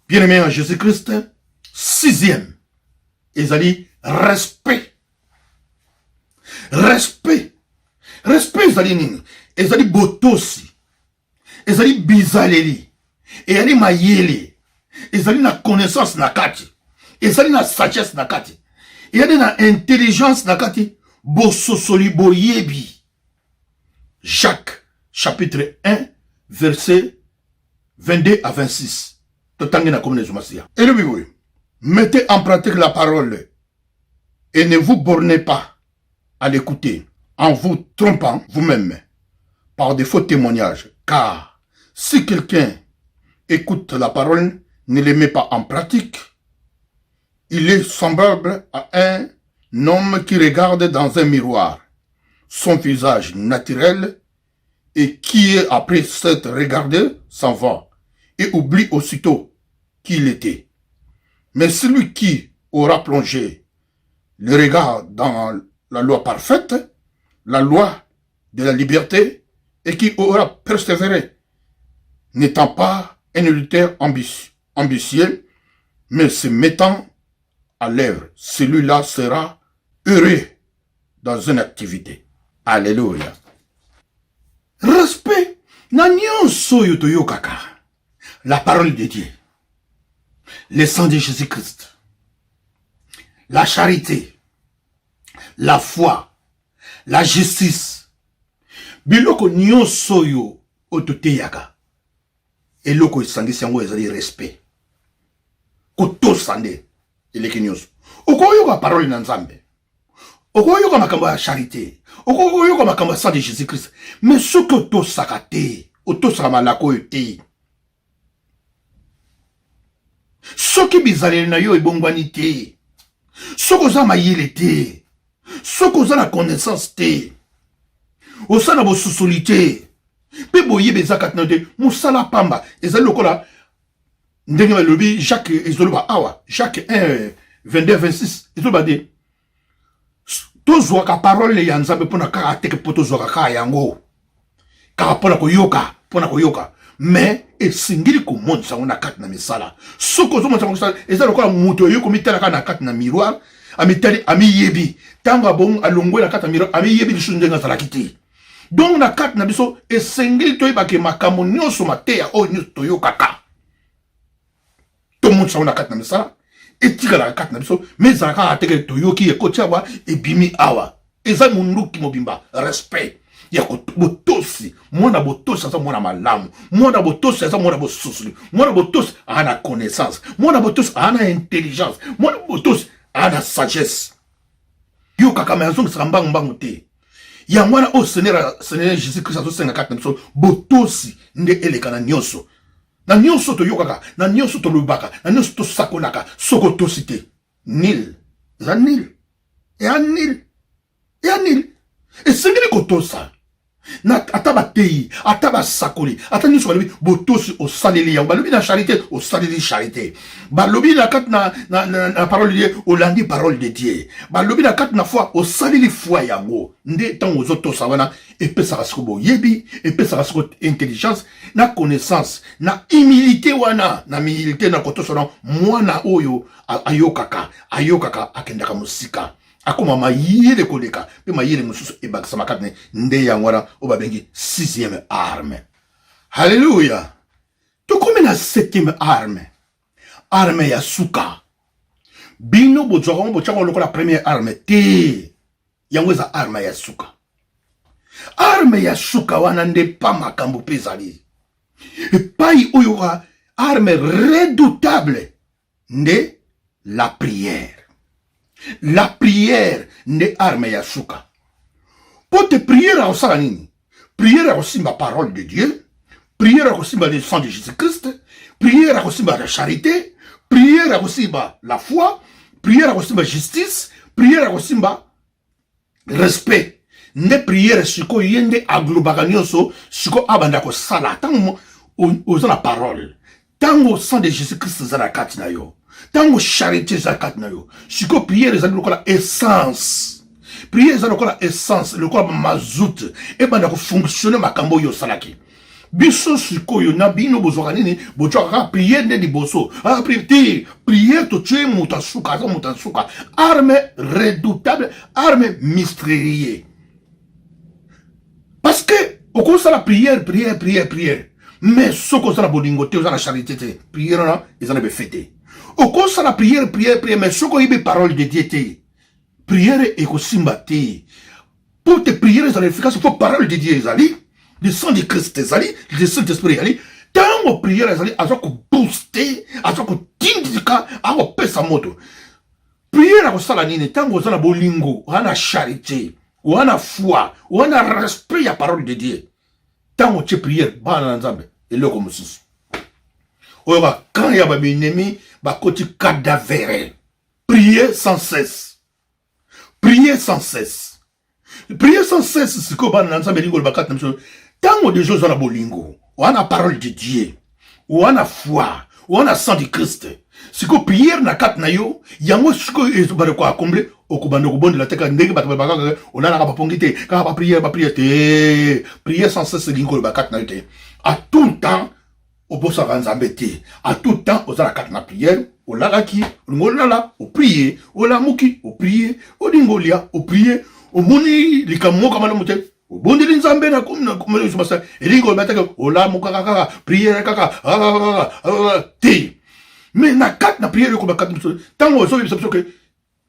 Bien aimé en Jésus Christ, sixième. Ezali respect. Respect. Respect ezali nini? Ezali botosi. Ezali bizaleli. Eyali mayele. Ezali na connaissance na kati. Ezali na sagesse na kati. Eyali na intelligence na kati. Bososoli boyebi. Jacques chapitre 1 verset 22 à 26. Totangi na komine Zumasiya. Elobi boye. Mettez en pratique la parole et ne vous bornez pas à l'écouter en vous trompant vous-même par des faux témoignages. Car si quelqu'un écoute la parole, ne les met pas en pratique, il est semblable à un homme qui regarde dans un miroir son visage naturel et qui, après s'être regardé, s'en va et oublie aussitôt qui il était. Mais celui qui aura plongé le regard dans la loi parfaite, la loi de la liberté, et qui aura persévéré, n'étant pas un auditeur ambitieux, mais se mettant à l'œuvre, celui-là sera heureux dans une activité. Alléluia. Respect na nyonso oyo toyokaka, la parole de Dieu, le sang de Jésus-Christ, la charité, la foi, la justice, biloko nyonso oyo oyo toteyaka, eloko esangisi yango ezali respect, kotosa nde eleki nyonso. Okoyoka parole na Nzambe, okoyoka makambo ya charité, okoyoka makambo ya sang de Jésus Christ, mais soki otosaka te, otosaka malako oyo te, soki bizaleli na yo ebongwani te, soki oza mayele te, soki oza na connaissance te, oza na bososoli te, mpe boyebi eza kati na yo te, mosala pamba. Ezali lokola ndenge balobi Jacques, ezoloba awa Jacques 1 22 26, ezoloba te tozwaka parole ya Nzambe mpona kaka teke, mpo tozwaka kaka yango kaka mpona koyoka, mpona koyoka, mais esengeli komonisa yango na kati na misala. Soki ozomonisa yango misala, eza lokola moto oyo komitala kaka na kati na miroir, amitali, amiyebi. Ntango alongwe na kati ya miroir, amiyebi lisusu ndenge azalaki te. Donc na kati na biso esengeli toyebake makambo nyonso, mateya oyo nyonso toyokaka, tomonisa yango na kati na misala, etikalaka kati na biso. Mais ezalaka kaka teke toyoki, ekoti awa, ebimi awa. Eza monduki mobimba, respect ya botosi. Mwana botosi aza mwana malamu, mwana botosi aza mwana bosusuli, mwana botosi aa na connaissance, mwana botosi aa na intelligence, mwana botosi aa na sagesse. Yokaka me azongisaka mbangu mbangu te. Yango wana oyo Seigneur Jésus Christ azosenga kati na biso, botosi nde eleka na nyonso, na nyonso toyokaka, na nyonso tolobaka, na nyonso tosakolaka. Soki otosi te, nil, eza nil, eya nil, eya nil. Esengeli kotosa na ata bateyi, ata basakoli, ata nyonso balobi, botosi, osaleli yango. Balobi na charité, osaleli charité. Balobi na kati na parole de Dieu, olandi parole de Dieu. Balobi na kati na foi, osaleli foi. Yango nde ntango ozotosa wana, epesaka siko boyebi, epesaka siko intelligence na connaissance na humilité wana. Na humilité, na kotosa wana, mwana oyo ayokaka, ayokaka, akendaka mosika, akoma mayele koleka, mpe mayele mosusu ebakisama kati ne. Nde yango wana oyo babengi sixième arme. Halleluya! Tokomi na septième arme, arme ya suka. Bino bozwaka ngo, botyaka lokola première arme te, yango eza arme ya suka. Arme ya suka wana nde pa makambo mpe ezali epai oyo, arme redoutable nde la prière. La prière nde arme ya suka. Mpo te prière akosala nini? Prière akosimba parole de Dieu, prière akosimba le sang de Jésus Christ, prière akosimba la charité, prière akosimba la foi, prière akosimba justice, prière akosimba respect. Nde prière sikoyo ye nde aglobaka nyonso. Sikoyo abanda kosala ntango oza na parole, ntango sang de Jésus Christ eza na kati na yo, ntango charité eza na kati na yo. Sikoyo prière ezali lokola essence, prière eza lokola essence, lokola mazout, ebanda kofonctionne makambo oyo osalaki. Biso sikoyo na bino bozwaka nini? Bozwaka kaka priere nde liboso. Ah, priere te, priere totie moto asuka, aza moto asuka. Arme redoutable, arme mystérieux. Parce que okosala prière, prière, prière, prière. Mais soki oza na bolingo te, oza na charité te, prière wana eza na befe te. Okosala prière, prière, prière, mais soki oyebi parole de Dieu te, prière ekosimba te. Pour te prière ezala efficace, faut parole de Dieu ezali, le sang de Christ ezali, le Saint-Esprit ezali. Ntango prière ezali, aza kobooste, aza kotindika, akopesa moto. Prière akosala nini? Ntango oza na bolingo, oza na charité, oza na foi, oza na respect ya parole de Dieu. Ntango otie prière, bana na Nzambe, eloko mosusu. Oyo ba camp ya ba ennemis bakoti cadavere. Prier sans cesse. Prier sans cesse. Prier sans cesse sikoyo bana na Nzambe elingi koloba kati na biso. Ntango deja oza na bolingo, oza na parole de Dieu, oza na foi, oza na sang du Christ. Sikoyo prière na kati na yo, yango sikoyo ezobanda ko accomplir, okobanda kobondela te kaka ndenge bato balobaka kaka olalaka bapongi te, kaka ba prière, ba prière te. Prière sans cesse elingi koloba kati na yo te. À tout le temps obosaka Nzambe te. À tout temps oza na kati na prière, olalaki, olingi olala, oprie, olamuki, oprie, olingi olia, oprie, omoni likambo moko malamu te, obondeli Nzambe na komi na komi na basa, elingi koloba te olamukaka kaka prière kaka te. Mais na kati na prière ekoba kati biso, ntango ozoyebisa biso ke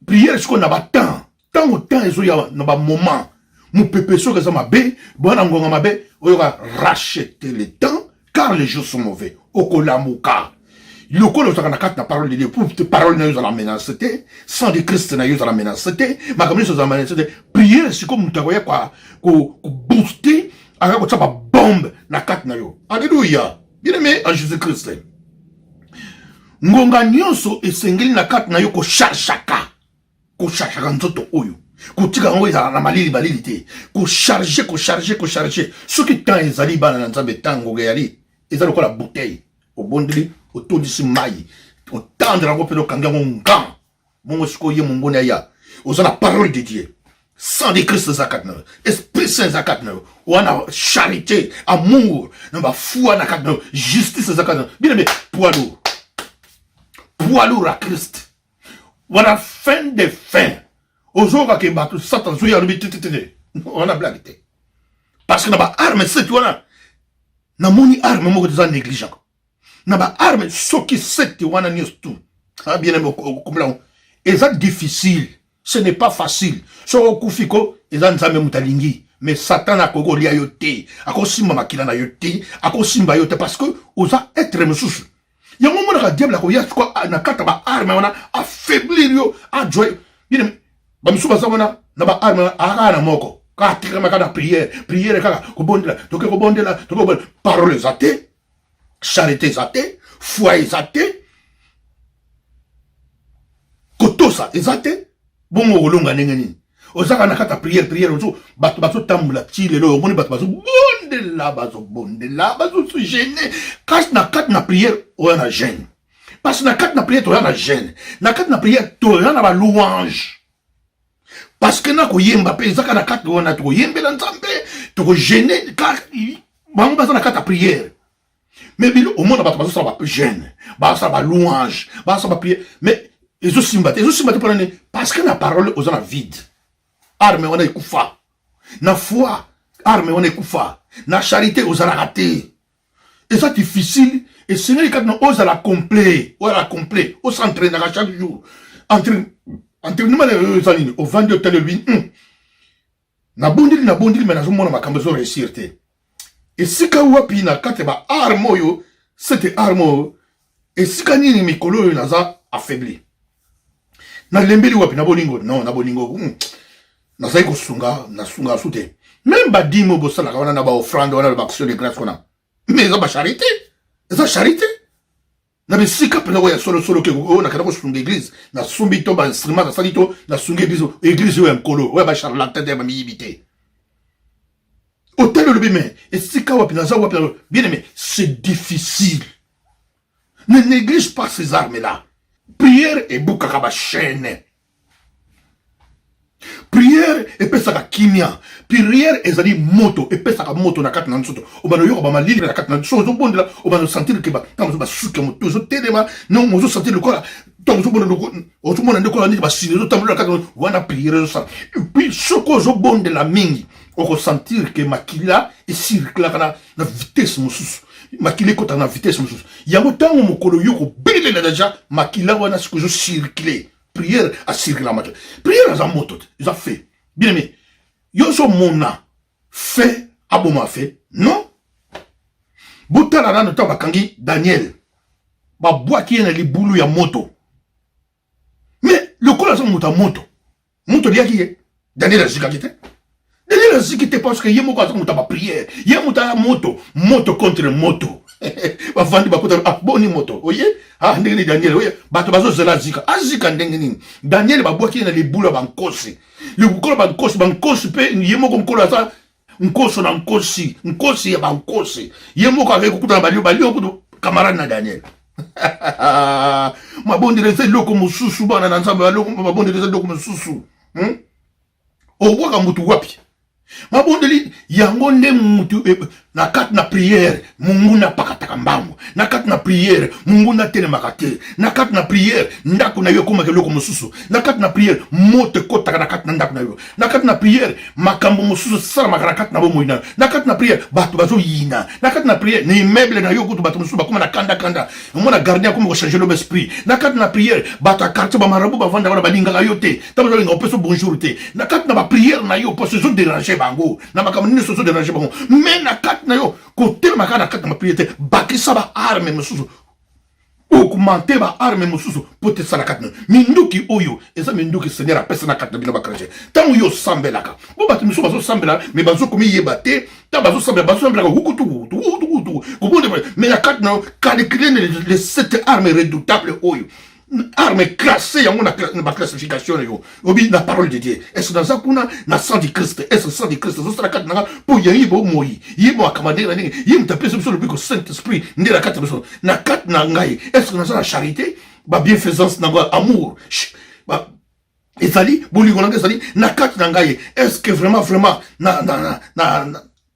prière sikoyo na ba temps, ntango temps ezoya na ba moment, mopepe soki eza mabe, bwana ngonga mabe, oyoka racheter le temps car les jours sont mauvais. Okolamuka lokola ozalaka na kati na parole de Dieu, pour te parole na yo ezala menace te, sang de Christ na yo ezala menace te, makambo nyonso ezala menace te. Prière sikoyo moto akoya kobooste, akoya kotia babombe na kati na yo. Alléluia, bien aimé en Jésus Christ. Ngonga nyonso esengeli na kati na yo kochargeaka, kochargeaka nzoto oyo, kotika yango ezala na malili malili te, kocharge, kocharge, kocharge. Soki temps ezali, bana na Nzambe, ntango eyali eza lokola bouteille, obondeli, otondisi mai, otandela yango mpe okangi yango ngan bongo. Sikoyo ye mongoni aya, oza na parole de Dieu, sang de Christ eza kati na yo, Esprit Saint eza kati na yo, wana charité, amour na bafoi na kati na yo, justice eza kati na yo. Bien aimé, poids lourd, poids lourd à Christ. Wana fin de fin, ozoyoka ke bato Satan zoya, alobi te te te, wana blague te, parce que na baarme sept wana, namoni arme moko eza négligent na baarme. Soki sept wana nyonso tout, bien aimé, okomela eza difficile, ce n'est pas facile. Soki okufi ko, eza Nzambe moto alingi, mais Satan akoki kolia yo te, akosimba makila na yo te, akosimba yo te, parce que oza être mosusu. Yango omonaka diable akoya siko na kati ya baarme wana, affaiblir yo, adjoa yo. Bien, bamisusu baza wana na baarme wana, akaka na moko kaka, atikama kaka na prière, prière kaka kobondela, toke kobondela, toke kobondela, parole eza te, charité eza te, foi eza te, kotosa eza te. Bongo okolonga ndenge nini? Ozaka na kati ya prière, prière ozo bato bazotambola ti lelo, omoni bato bazobondela, bazobondela, bazogêner. Kasi na kati na prière oya na jeûne, parce que na kati na prière toya na jeûne, na kati na prière toya na balouange, parce que na koyemba mpe ezaka na kati wana, tokoyembela Nzambe, tokogêner. Bango baza na kati ya prière, mais bilo omona bato bazosala bajeûne, bazosala balouange, bazosala baprière, mais ezosimba te, ezosimba te. Mpona nini? Parce que na parole oza na vide, arme wana ekufa. Na foi, arme wana ekufa. Na charité ozalaka te, eza difficile. Esengeli kati na ozala complet, ozala complet, os'entraînaka chaque jour. Entraînement na yo eza nini? Ovandi, otali, olobi: nabondeli, nabondeli, mais nazomona makambo ezoréussir te. Esika wapi na kati ya baarme oyo, sept arme oyo, esika nini mikolo oyo naza affaibli, nalembeli wapi? Na bolingo? Non, na bolingo nazali kosunga, nasunga su te. Même badîme oyo bosalaka wana na baoffrande wana, baaction de grâce wana, mais eza bacharité, eza charité na bisika mpenza oyo ya solosolo ke oyo nakenda kosunga église, nasumbi to bainstrument, nasali to nasungi église, église oyo ya Nkolo, oyo ya bacharlatan te, ya bamiyibi te. Otali, olobi: mais esika wapi naza, wapi? Bien aimé, c'est difficile. Ne néglige pas ces armes là. Prière ebukaka bachaîne. Prière epesaka kimia. Prière ezali moto, epesaka moto na kati na nzoto. Obanda oyoka ba malili na kati na nzoto, ozobondela, obanda sentir ke ba ntango basuki ya moto ezotelema, non ozo sentir lokola ntango ozobondela ozomona nde lokola neti basili ezotambola na kati wana, prière ezosala. Et puis soki ozobondela mingi, okosentir ke makila ecirculaka na vitesse mosusu, makila ekotaka na vitesse mosusu. Yango ntango mokolo yo kobelela deja, makila wana sikoyo ezocircule. Prière acircula makila. Prière aza moto te, eza feu. Bien aimé, yo ozomona feu aboma feu? Non. Botala nano ntango bakangi Daniel, babwaki ye na libulu ya moto, mais lokola aza moto ya moto, moto aliaki ye. Daniel azikaki te. Daniel aziki te parce que ye moko aza moto ya baprière, ye moto ya moto. Moto contre moto, bavandi, bakota. Ah, boni moto oye? Ah, ndenge nini Daniel oye? Bato bazozela azika. Azika ndenge nini? Daniel babwaki ye na libulu ya bankosi, likolo bankosi, bankosi mpe ye moko nkolo aza nkoso na nkosi, nkosi ya bankosi. Ye moko akei kokutana balio, balio kutu camarade na Daniel. Mabondeli eza eloko mosusu, bana na Nzambe. Mabondeli eza eloko mosusu, Obwaka mutu wapi? Mabondeli yango nde mutu eh, na kati na prière monguna apakataka mbangu. Na kati na prière monguna atelemaka te. Na kati na prière ndako na yo ekomaka eloko mosusu. Na kati na prière moto ekotaka na kati na ndako na yo. Na kati na prière makambo mosusu esalamaka na kati na bomoi na yo. Na kati na prière bato bazoyina. Na kati na prière na immeuble na yo kutu bato mosusu bakoma na kandakanda, omona gardien akomi kochanger lobe esprit. Na kati na prière bato ya quartier, bamarabu bavanda wana, balingaka yo te, ntango bazolinga opesa bonjour te na kati na baprière na yo, parce ezoderange bango na makambo nyonso, ezoderange bango. Mais na kati na yo, kotelema kaka na kati na baprière te, bakisa baarme mosusu, augmente baarme mosusu mpo te esala kati na yo. Minduki oyo eza minduki Seigneur apesa na kati na bino bachrétien. Ntango yo osambelaka, bo bato misusu bazosambela mais bazokomiyeba te. Ntango bazosambela, bazosambelaka hukutukutukutukutu kobonde, mais na kati na yo, calcule les sept armes redoutables oyo, arme classé yango na baclassification na yo. Obi na parole de Dieu, est ce naza kuna na sang du Christ? Est ce sang du Christ ezosala kati na nga? Mpo yayi bomoi, ye mo akamba ndenge na ndenge, ye moto apesi biso lobiko, Saint Esprit nde na kati na biso. Na kati na ngai, est ce naza na charité, babienfaisance nango, amour ezali, bolingo na ngai ezali na kati na ngai? Est ce que vraiment vraiment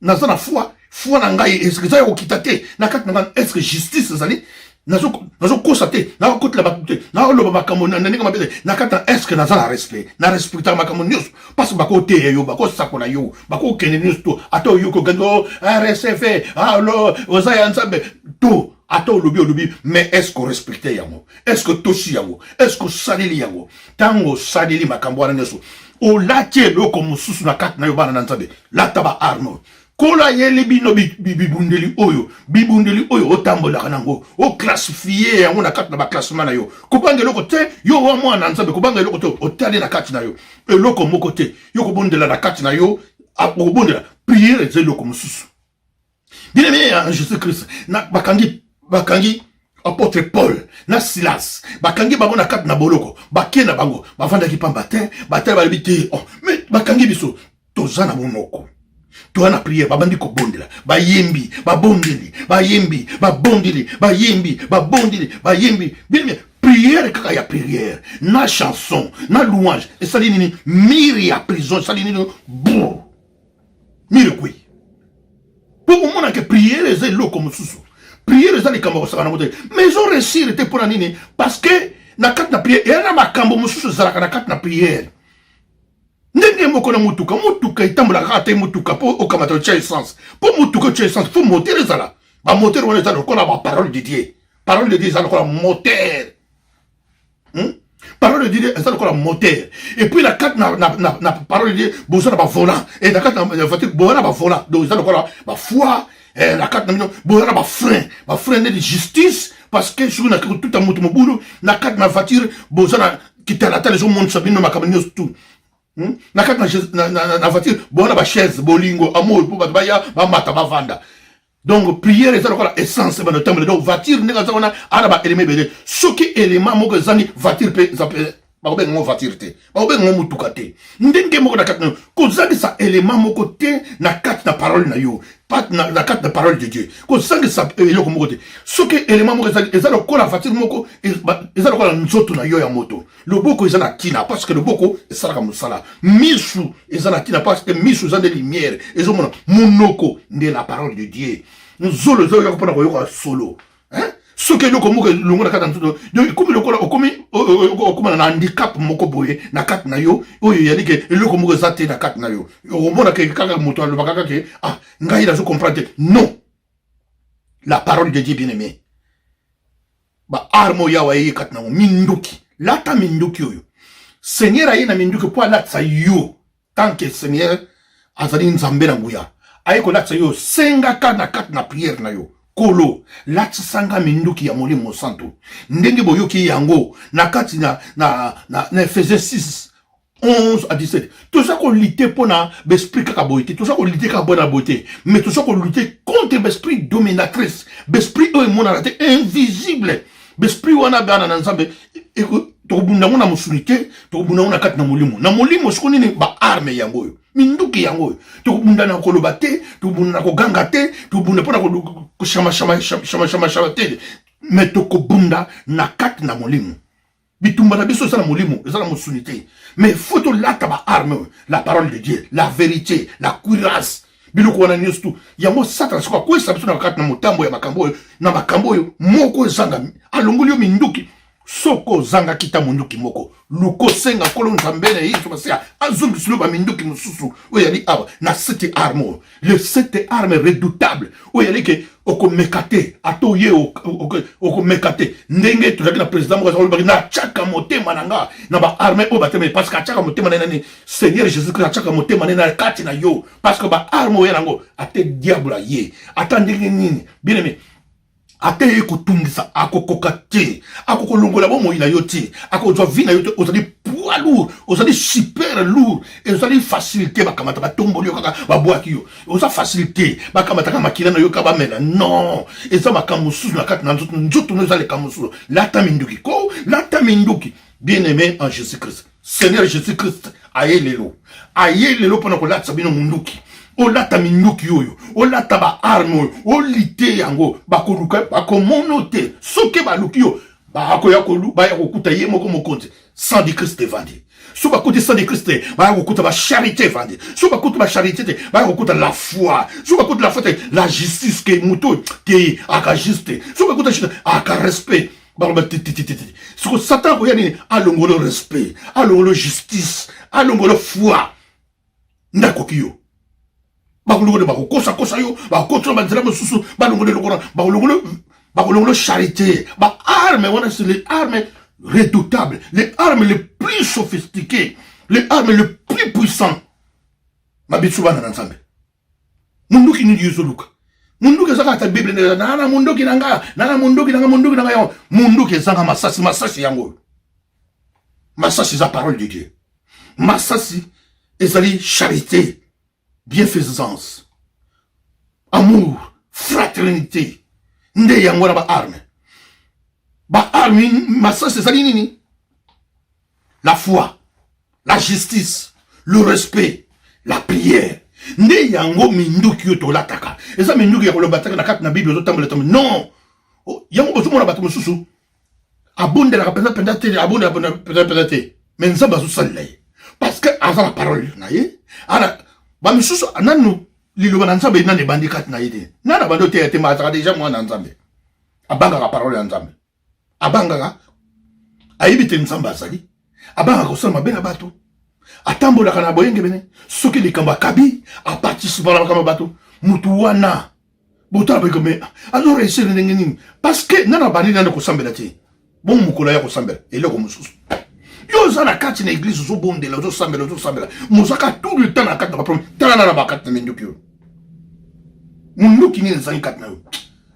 naza na foi? Foi na ngai eza ya kokita te na kati na ngai? Est ce que justice ezali? Nazokosa te, nakokotela bato te, nakoloba makambo na ndenge mabe te na kati na? Est ce que naza na respect, na respectaka makambo nyonso? Parce bakoteya yo, bakosakola yo, bakokende nyonso to ata oyoki ogangi o RSF alo oza ya Nzambe to ata olobi olobi, mais est ce que orespecte yango? Est ce que tosi yango? Est ce que osaleli yango? Ntango osaleli makambo wana nyonso, olati eloko mosusu na kati na yo. Bana na Nzambe, lata baarme. Kola ayeli bino bibundeli oyo, bibundeli oyo otambolaka nango, oclassifie yango na kati na baclassement na yo. Kobanga eloko te, yo wa mwana Nzambe, kobanga eloko te. Otali na kati na yo eloko moko te, yo kobondela na kati na yo, okobondela. Prière eza eloko mosusu. Bien aimé en Jésus Christ, na bakangi apôtre Paul na Silas, bakangi bango na kati na boloko. Bakie na bango, bavandaki pamba te, batali, balobi te: "Oh, mais bakangi biso, toza na monoko, toza na prière." Babandi kobondela, bayembi, babondeli, bayembi, babondeli, bayembi, babondeli, bayembi. Bien bien, prière kaka ya prière na chanson na louange esali nini? Mur ya prison esali nini? Bour, mur ekwei. Mpo omonake prière eza eloko mosusu. Prière eza likambo ya kosaka nango te, mais ezoréussir te. Mpona nini? Parce que na kati na prière eya na makambo mosusu ezalaka na kati na prière. Ndenge moko na motuka, motuka etambolaka kaka te. Motuka, mpo okamata otya essence, mpo motuka otya essence, fo moteur ezala. Bamoteur wana eza lokola baparole de Dieu. Parole de Dieu eza lokola moteur, Parole de Dieu eza lokola moteur. Et puis na kati na parole de Dieu boza na bavolant, e na kati na voiture boza na bavolant, donc eza lokola bafoi. Na kati na bino boza na bafrein, bafrein nde justice, parce que soki na kotuta moto mobulu. Na kati na voiture boza na kitalatala, ezomonisa bino makambo nyonso tout. Na kati na voiture boza na bachaise, bolingo, amour, mpo bato baya bamata, bavanda. Donc prière eza lokola essence bana otambola. Donc voiture ndenge aza wana, ana baélément ebele. Soki élément moko ezangi, voiture mpe eza mpe bakobenga ngo voiture te, bakobenga ngo motuka te. Ndenge moko na kati na yo, kozangisa élément moko te na kati na parole na yo. Na, na kati na parole de Dieu, kozangisa eloko moko te. Soki élément moko eza lokola voiture moko, eza lokola nzoto na yo ya moto. Loboko eza na ntina parce que loboko esalaka mosala. Misu eza na ntina parce que misu eza nde lumière, ezomona. Monoko nde la parole de Dieu. Nzolo ezoyoka mpona koyoka solo, hein? Soki eloko moko elongo na kati ya nzoto, donc ekomi lokola okomi okomana na handicap moko boye na kati na yo, oyo eyali ke eloko moko eza te na kati na yo. Okomona ke kaka moto alobaka kaka ke ah, ngai nazo comprendre te. Non, la parole de Dieu, bien aimé, ba arme oyo awa eye kati nango minduki. Lata minduki oyo Seigneur aye na minduki mpo alatisa yo. Tant que Seigneur azali Nzambe na nguya, aye kolatisa yo. Sengaka na kati na prière na yo: Kolo, latisa nga minduki ya Molimo Mosantu, ndenge boyoki yango na kati na Ephésiens 6 11 à 17. Toza kolutter mpo na baesprit kaka boye te, toza kolutter kaka boye na boye te, mais toza kolutter contre baesprit dominatrice, baesprit oyo emonana te, invisible. Baesprit wana, bana na Nzambe, tokobunda yango na mosuni te, tokobunda yango na kati na molimo, na molimo. Siko nini? Baarme yango oyo, minduki yango oyo. Tokobunda na koloba te, tokobunda na koganga te, tokobunda mpona koshamashamashamashama te, mais tokobunda na kati na molimo. Bitumba na biso eza na molimo, eza na mosuni te. Mais faut tolata baarme oyo: la parole de Dieu, la vérité, la cuirasse, biloko wana nyonso tu. Yango Satana soko akwesa biso na kati na motambo ya makambo oyo, na makambo oyo moko ezanga, alongoli yo minduki. Soki ozangaki ta monduki moko, luka osenga Nkolo Nzambe na Yesu Masiya azongisilo baminduki mosusu oyo yali awa na sept arme oyo, le sept arme redoutable oyo yali ke okomeka te, ata oye okomeka te. Ndenge tozalaki na président moko azalobaki: natiaka motema na nga na baarme oyo batemeli, parce que atiaka motema na ye nani? Seigneur Jésus Christ. Atiaka motema na ye na kati na yo, parce que baarme oyo yango, ate diable aye ata ndenge nini, bien aimé, ate ye kotungisa, akokoka te, akokolongola bomoi na yo te, akozwa vie na yo te. Ozali poids lourd, ozali super lourd, ezali facilité bakamata batomboli yo kaka, babwaki yo. Oza facilité bakamataka makila na yo kaka, bamela. Non, eza makambo mosusu na kati na nzoto. Nzoto no eza likambo mosusu. Lata minduki ko, lata minduki, bien aimé en Jésus Christ. Seigneur Jésus Christ aye lelo, aye lelo mpona kolatisa bino munduki. Olata minduki oyo, olata baarme oyo, olite yango. Bakoluka, bakomono te. Soki baluki yo, bakoya baya kokuta ye moko mokonzi, sang du Christ evandi. So bakuti sang du Christ te, baya kokuta bacharité evandi. So bakuti bacharité te, baya kokuta la foi. So bakuti la foi te, la justice, ke moto te aka juste. So bakuta juste, aka respect. Baloba te te te te. Siko Satan akoya nini? Alongolo respect, alongolo justice, alongolo foi. Nde akoki yo. Bakolongolo, bakokosakosa yo, bakotuna banzela mosusu, balongolo eloko wana, bakolongolo charité. Baarme wana, c'est les armes redoutables, les armes les plus sophistiquées, les armes les plus puissants. Mabiso bana na Nzambe, munduki nini yozoluka? Munduki ezaka ata Bible nde nana munduki na nga, nana munduki na nga, munduki na nga yango. Munduki ezanga masasi. Masasi yango oyo, masasi eza parole de Dieu, masasi ezali charité, bienfaisance, amour, fraternité. Nde yango wana baarme. Baarme, masasi ezali nini? La foi, la justice, le respect, la prière. Nde yango minduki oyo tolataka. Eza minduki ya koloba taka na kati na Bible, ozotambola tambola. Non, yango bozomona bato mosusu abondelaka mpenza mpenza te, abondelaka mpenza mpenza te, mais Nzambe azosalela ye parce que aza na parole na ye. Ana bamisusu nanu liloba na Nzambe nanu ebandi kati na ye te, nanu abandi oteya te, ma azalaka déjà mwana na Nzambe. Abangaka parole ya Nzambe, abangaka, ayebi te Nzambe azali, abangaka kosala mabe na bato, atambolaka na boyengebene. Soki likambo akabi, aparticipa na makambo ya bato. Mutu wana botala boyeko, mais azo réussir ndenge nini? Parce que nana abandi nano kosambela te. Bongo mokolo ya kosambela, eloko mosusu. Yo oza na kati na église, ozobondela, ozosambela, ozosambela, mozaka tout le temps na kati na baproblème. Tala nana bakati na minduki oyo. Munduki nini ezangi kati na yo?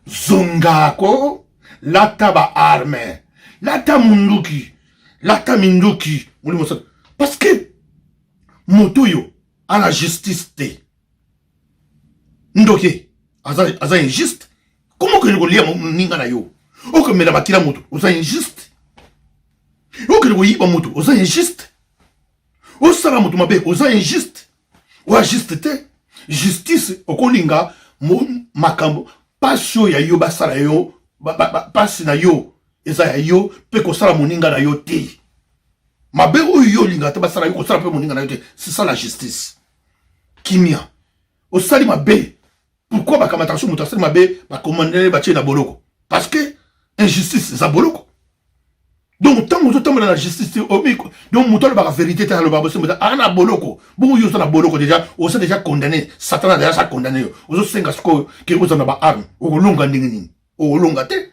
Zongako, lata baarme, lata munduki, lata minduki Molimo Santo, parce que moto oyo ana justice te, ndoki, aza injuste. Koma okende kolia moninga na yo, okomela makila moto, oza injuste. Okende koyiba moto, oza injuste. Osala moto mabe, oza injuste. Oa juste te. Justice okolinga Makambo pasi oyo ya yo basala yo, pasi na yo eza ya yo mpe kosala moninga na yo te. Mabe oyo yo olingaka te basala yo, kosala mpe moninga na yo te. C'est ça la justice. Kimia. Osali mabe, pourquoi bakamataka so moto asali mabe, bakomandele, batie na boloko? Parce que injustice eza boloko. Donc ntango ozotambola na justice te, donc moto alobaka vérité te, alobaka bosembo te, aa na boloko. Bongo yo oza na boloko déjà, oza déjà condamné. Satan déjà sa condamné yo. Ozosenga sikoyo ke oza na baarme, okolonga ndenge nini? Okolonga te.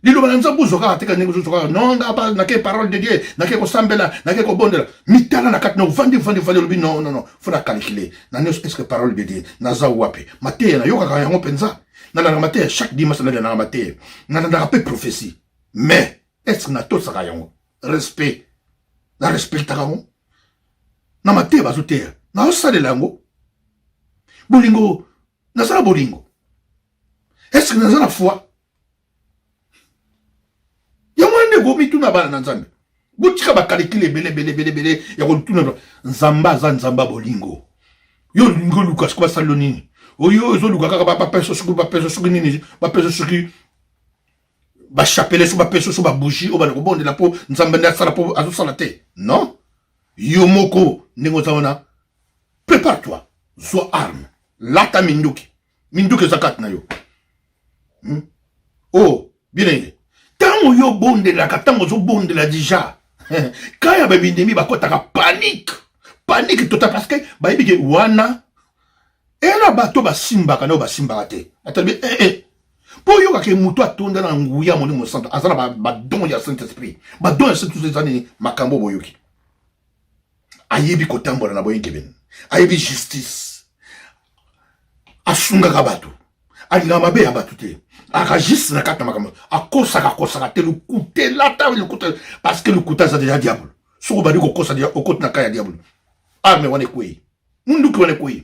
Liloba na Nzambe ozwa kaka te ka ndenge ozozwa kaka. Non, nga nake parole de Dieu, nake kosambela, nake kobondela. Mitala na kati na ovandi, ovandi, ovandi, olobi: "Non, non, non, faut na calculer na nyonso. Est ce que parole de Dieu, naza wapi? Mateya nayokaka yango mpenza, nalandaka mateya chaque dimanche, nalandaka mateya, nalandaka mpe prophétie, mais est ce que natosaka yango? Respect, narespectaka yango na mateya bazoteya, naosalela yango? Bolingo, naza na bolingo? Est ce que naza na foi?" Yango wana ndeko, mituna. Bana na Nzambe, botika bacalculs ebele ebele ebele ebele ya kotuna. Nzambe aza Nzambe ya bolingo. Yo olingi oluka soki basali yo nini? Oyo ozoluka kaka bapesa, soki bapesa, soki nini bapesa, soki bachapelet, soki bapesa, soki babougie oyo bana kobondela mpo Nzambe nde asala, mpo azosala te. Non, yo moko ndenge oza wana, prépare toi, zwa arme, lata minduki. Minduki eza kati na yo, Oh bien, ntango yo obondelaka, ntango ozobondela déjà, kaya babindemi bakɔtaka panique, panique total, parce que bayebi ke wana ena bato basimbaka na oyo basimbaka te. Atalobi eh, eh. Mpo oyokaka moto atonda na nguya Molimo Santo, aza na badon ya Saint Esprit. Badon ya Saint Esprit eza nini? Makambo boyoki, ayebi kotambola na boyengebene, ayebi justice, asungaka bato, alingaka mabe ya bato te, aka juste na kati na makambo, akosaka akosaka te. Lokuta elata lokuta, parce que lokuta aza déjà diable. Soki obandi kokosa, déjà okoti na ka ya diable. Arme wana ekwei, munduki wana ekwei.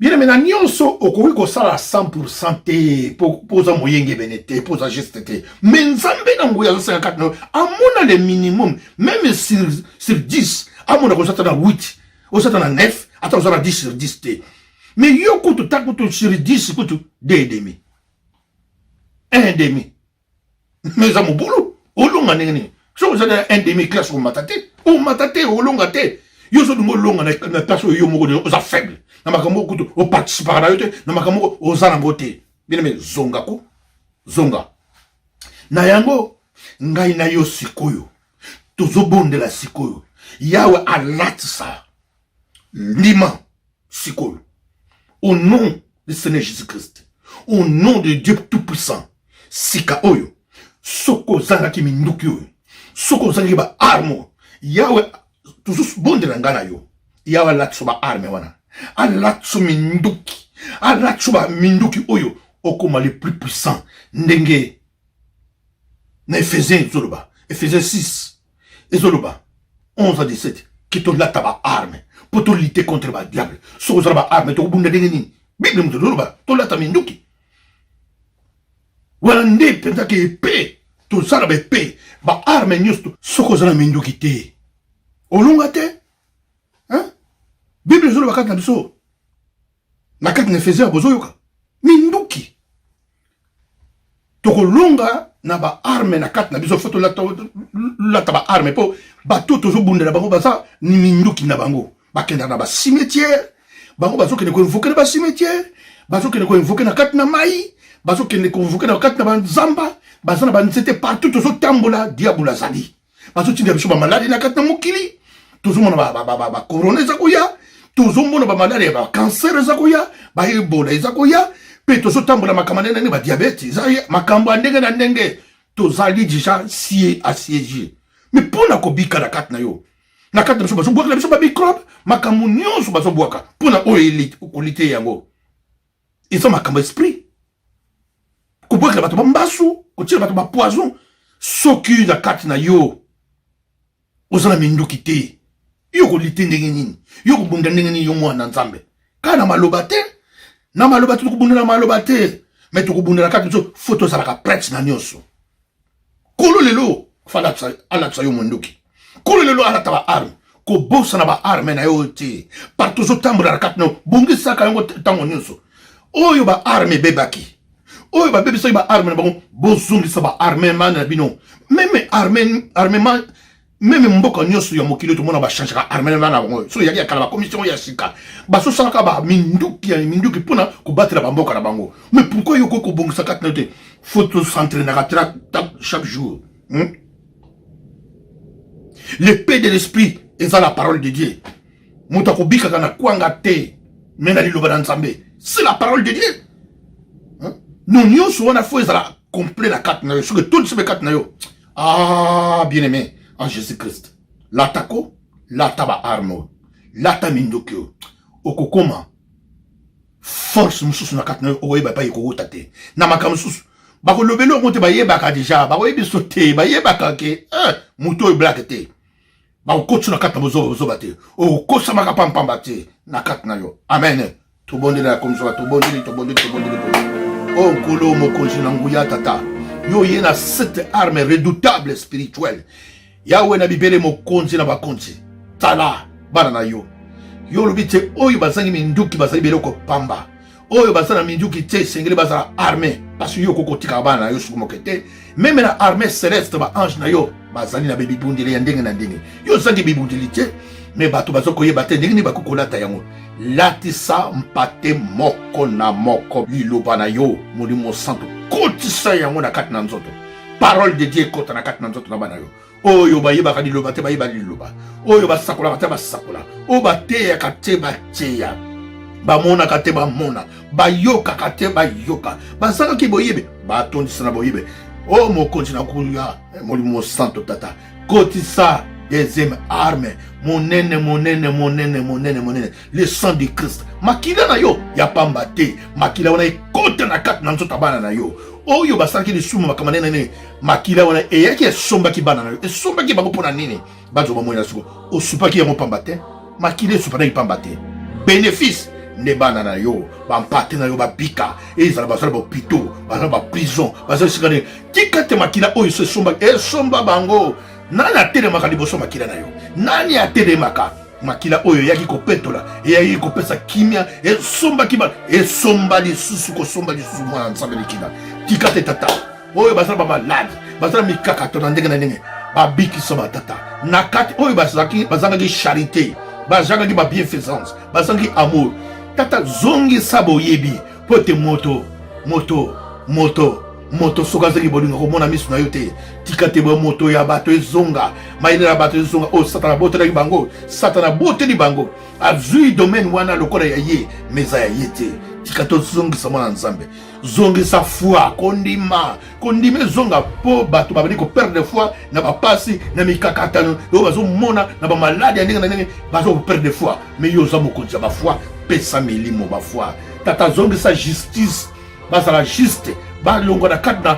Bien aimé, na nyonso okoki kosala 100 te, mpo oza moyengebene te, mpo oza juste te, mais Nzambe na nguya azosenga kati na yo amona le minimum, même sur 10, amona koza ata na 8, oza ata na 9, ata oza na 10 sur 10 te. Mais yo kutu ta kutu sur 10 kutu 2 et demi, 1 et demi, mais eza mobulu. Olonga ndenge nini soki oza na 1 demi? Classe omata te, omata te, olonga te. Yo ozolinga olonga na place oyo yo moko oza faible na makambo kutu oparticipaka na yo te, na makambo oza nango te. Bien aimé, zonga ko zonga na yango. Ngai na yo sikoyo tozobondela sikoyo, Yawe alatisa ndima sikoyo, au nom du Seigneur Jésus-Christ, au nom de Dieu Tout-Puissant. Sika oyo, soki ozangaki minduki oyo, soki ozangaki baarme, Yawe tozobondela ngai na yo, Yawe alatisa baarme wana, alatisa minduki, alatisa baminduki oyo, okóma le plus puissant. Ndenge na Éphésiens ezoloba, Éphésiens 6 ezoloba 11 à 17, ke tolata baarme mpo tolutter contre badiable. Soki ozala baarme, tokobunda ndenge nini? Bible moto ezoloba tolata minduki wana nde mpenza ke epe tozala baepe, baarme nyonso. Soki oza na minduki te, olonga te. Bible ezoloba kati na biso na kati na Éphésiens, bozoyoka minduki, tokolonga na baarme na kati na biso. Faut tolata baarme mpo bato tozobundela bango baza ni minduki na bango. Bakendaka na bacimetière, bango bazokende koinvoquer na bacimetière, bazokende koinvoquer na kati na mai, bazokende koinvoquer na kati na banzamba, baza na banzete. Partout tozotambola, diabolo azali. Bazotinda biso bamaladi na kati na mokili. Tozomona bacorona eza koya, tozomona bamaladi ya bacancer eza koya, baebola eza koya, mpe tozotambola makambo ndenge ndenge, badiabète eza, makambo ya ndenge na ndenge. Tozali déjà sie assiégé. Mais mpo na kobika na kati na yo, na kati na biso, bazobwaka na biso bamicrobe, makambo nyonso bazobwaka mpo na oyo kolutter yango eza makambo esprit, kobwakela bato bambasu, kotiela bato bapoison. Soki na kati na yo oza na minduki te, yo kolutter ndenge nini? Yo kobunda ndenge nini? Yo mwana Nzambe, kaka na maloba te, na maloba te, tokobunda na maloba te, mais tokobunda na kati biso. Faut tozalaka prêt na nyonso. Kolo lelo fa alatisa yo monduki, kolo lelo alata baarme. Kobosana baarme na yo te. Partout ozotambola na kati na yo, bongisaka yango ntango nyonso. Oyo ba arme ebebaki, oyo babebisaki ba arme na bango, bozongisa ba armement na bino. Meme arme, armement, meme mboka nyonso ya mokili tomona bachangeaka armement na bango. Soki eyaki ya kala, bakomisi yango ya sika. Bazosalaka ba minduki ya minduki mpona kobatela bamboka na bango. Mais pourquoi yo okoki kobongisa kati na yo te? Faut tosentrainaka chaque jour, L'épée de l'esprit eza la parole de Dieu. Moto akobikaka na kwanga te, me na liloba na Nzambe. C'est la parole de Dieu, hein? No nyonso wana fo ezala complet na kati na yo. Soki etondisi mpe kati na yo, ah, bien aimé en Jésus Christ, latako, lata ba arme oyo, lata mindoki oyo, okokoma force mosusu na kati na yo, okoyeba epai ekowuta te. Na makambo mosusu bakolobela yango te, bayebaka deja, bakoyebi biso te, bayebaka ke eh, moto oyo blake te. Bakokotisa na kati na bozoba, bozoba te, okokosamaka pampamba te na kati na yo. Amen. Tobondeli na komisoka, tobondeli, tobondeli, tobondeli, tobondeli. O Nkolo mokonzi na nguya, Tata, yo ye na cette arme redoutable spirituelle, Yawe na bibele, mokonzi na bakonzi, tala bana na yo. Yo olobi te oyo bazangi minduki bazali biloko pamba. Oyo baza na minduki te, esengeli bazala armé, parce que yo okoki kotikaka bana na yo soki moke te. Meme na armée céleste, baange na yo bazali na bibundeli ya ndenge na ndenge. Yo ozangi bibundeli te, me bato baza koyeba te ndenge nini bakoki kolata yango. Latisa mpate moko na moko liloba na yo, Molimo Santo, kotisa yango na kati na nzoto. Parole de Dieu ekota na kati na nzoto na bana yo. Oyo bayebaka liloba te, bayeba liloba. Oyo basakolaka te, basakola. Oyo bateyaka te, bateya. Bamonaka te, bamona. Bayokaka te, bayoka. Bazangaki boyebi, batondisa na boyebi. O mokonzi na kuya, Molimo Santo, Tata, kotisa deuxième arme monene, monene, monene, monene, monene, le sang du Christ. Makila na yo ya pamba te, makila wana ekota na kati na nzoto ya bana na yo oyo basalaki lisumu, makambo nene nene. Makila wana eyaki, esombaki bana na yo, esombaki bango. Mpo na nini bazwa bomoi na siko? Osupaki yango pamba te, makila esupanaki pamba te. Bénéfice nde bana na yo, bampate na yo babika. Ezala bazala bahôpitaux, bazala baprison, bazala esika nini, tika te makila oyo so esomba, esomba bango. Nani atelemaka liboso makila na yo? Nani atelemaka? Makila oyo eyaki kopetola, eyaki kopesa kimia, esombaki ba, esomba lisusu, kosomba lisusu mwana Nzambe likila. Tika te, Tata, oyo bazala bamaladi, bazala mikakato na ndenge na ndenge, babikisa batata na kati. Oyo bazangaki charité, bazangaki babienfaisance, bazangaki amour, Tata, zongisa boyebi, mpo ete moto, moto, moto, moto soki azangi bolingo, komona miso na yo te. Tika te moto ya bato ezonga, mayele ya bato ezonga, oyo Satana abotelaki bango. Satana aboteli bango, azwi domaine wana lokola ya ye, me eza ya ye te. Tika tozongisa mwana Nzambe, zongisa foi, kondima, kondima ezonga, mpo bato babandi koperdre foi na bapasi, na mikakatano oyo bazomona, na bamaladi ya ndenge na ndenge, baza koperdre foi. Me yo oza mokonzi ya bafoi, pesa milimo bafoi. Tata, zongisa justice, bazala juste, balongwa na kati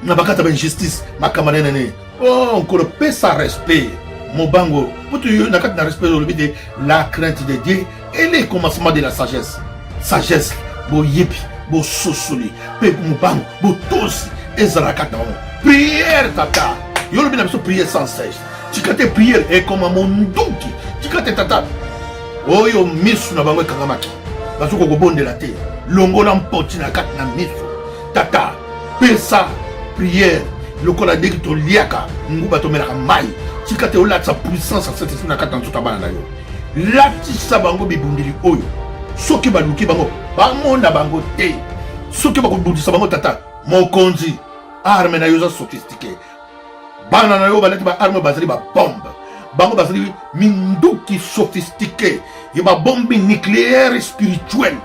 na bakati ya bainjustice, makambo nene nene. Oh Nkolo, pesa respect, mobango, po na kati na respect olobi te la crainte de Dieu est le commencement de la sagesse. Sagesse, boyebi, bososoli mpe mobango, botosi ezala kati na bango. Prière, Tata, yo olobi na biso prière sans cesse. Tika te prière ekoma monduki. Tika te, Tata, oyo misu na bango ekangamaki, bazoki kobondela te, longola mpoti na kati na miso. Tata, pesa prière lokola ndenge toliaka nguba, tomelaka mai. Tika te olatisa puissance ya Saint-Esprit na kati na nzoto ya bana na yo. Latisa bango bibundeli oyo soki baluki bango, bamona bango te. Soki bakobundisa bango, Tata mokonzi, arme na yo eza sophistiqué. Bana na yo balati baarme, bazali babombe, bango bazali minduki sophistiqué ya babombe nucléaire spirituelle.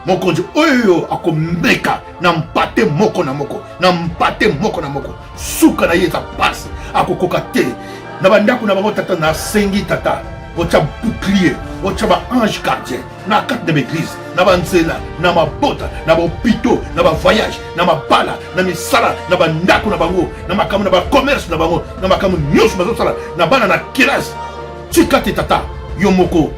Mokonzi, oyo akomeka na mpate moko na moko, na mpate moko na moko, suka na ye eza pasi, akokoka te. Na bandako na bango, Tata, nasengi, Tata, otya bouclier, otya baange gardien na kati na baeglise, na banzela, na mabota, na bahôpitaux, na bavoyage, na mabala, na misala, na bandako na bango, na makambo na bacommerce na bango, na makambo nyonso bazosala, na bana na kelasi. Tika te, Tata, yo moko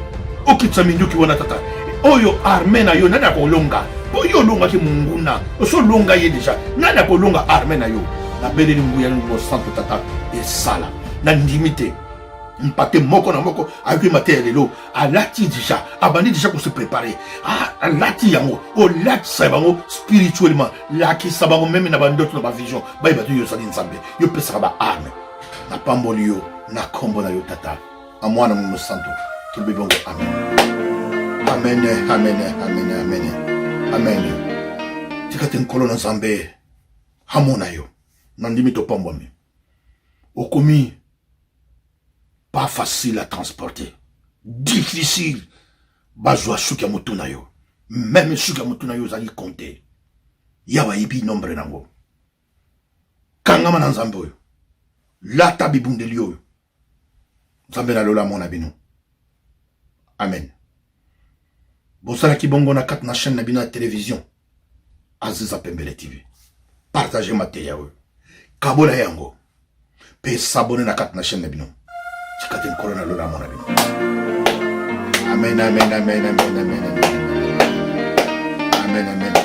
okitisa minduki wana. Tata, oyo arme na yo, nani akolonga? Mpo yo olongaki monguna, oso olonga ye deja. Nani akolonga arme na yo? Nabeleli nguya Molimo Santo, Tata, esala. Nandimi te. Mpate moko na moko ayoki mateya lelo, alati deja, abandi deja kose prepare, ah, alati yango. Olatisa bango spirituellement, lakisa bango meme na bandoto na bavision, bayeba te yo ozali Nzambe, yo pesaka ba arme. Napamboli yo na nkombo na yo Tata, na Mwana Molimo Santo, tolobi bongo amen. Amen, amen, amen, amen, amen. Tika te Nkolo na Nzambe amona yo. Nandimi topambwami. Okomi pas facile à transporter, difficile bazwa suki ya motu na yo, meme suki ya motu na yo ozali compte, Yawe ayebi nombre nango. Kangama na Nzambe oyo, lata bibundeli oyo Nzambe na lola amona bino. Amen. Bosalaki bongo na kati na chaîne na bino ya télévision Aziza Pembele TV. Partage mateya oyo, kabola yango mpe s'abonner na kati na chaîne na bino. Tika te Nkolo na lola amona bino. Amen, amen, amen, amen, amen, amen, amen, amen.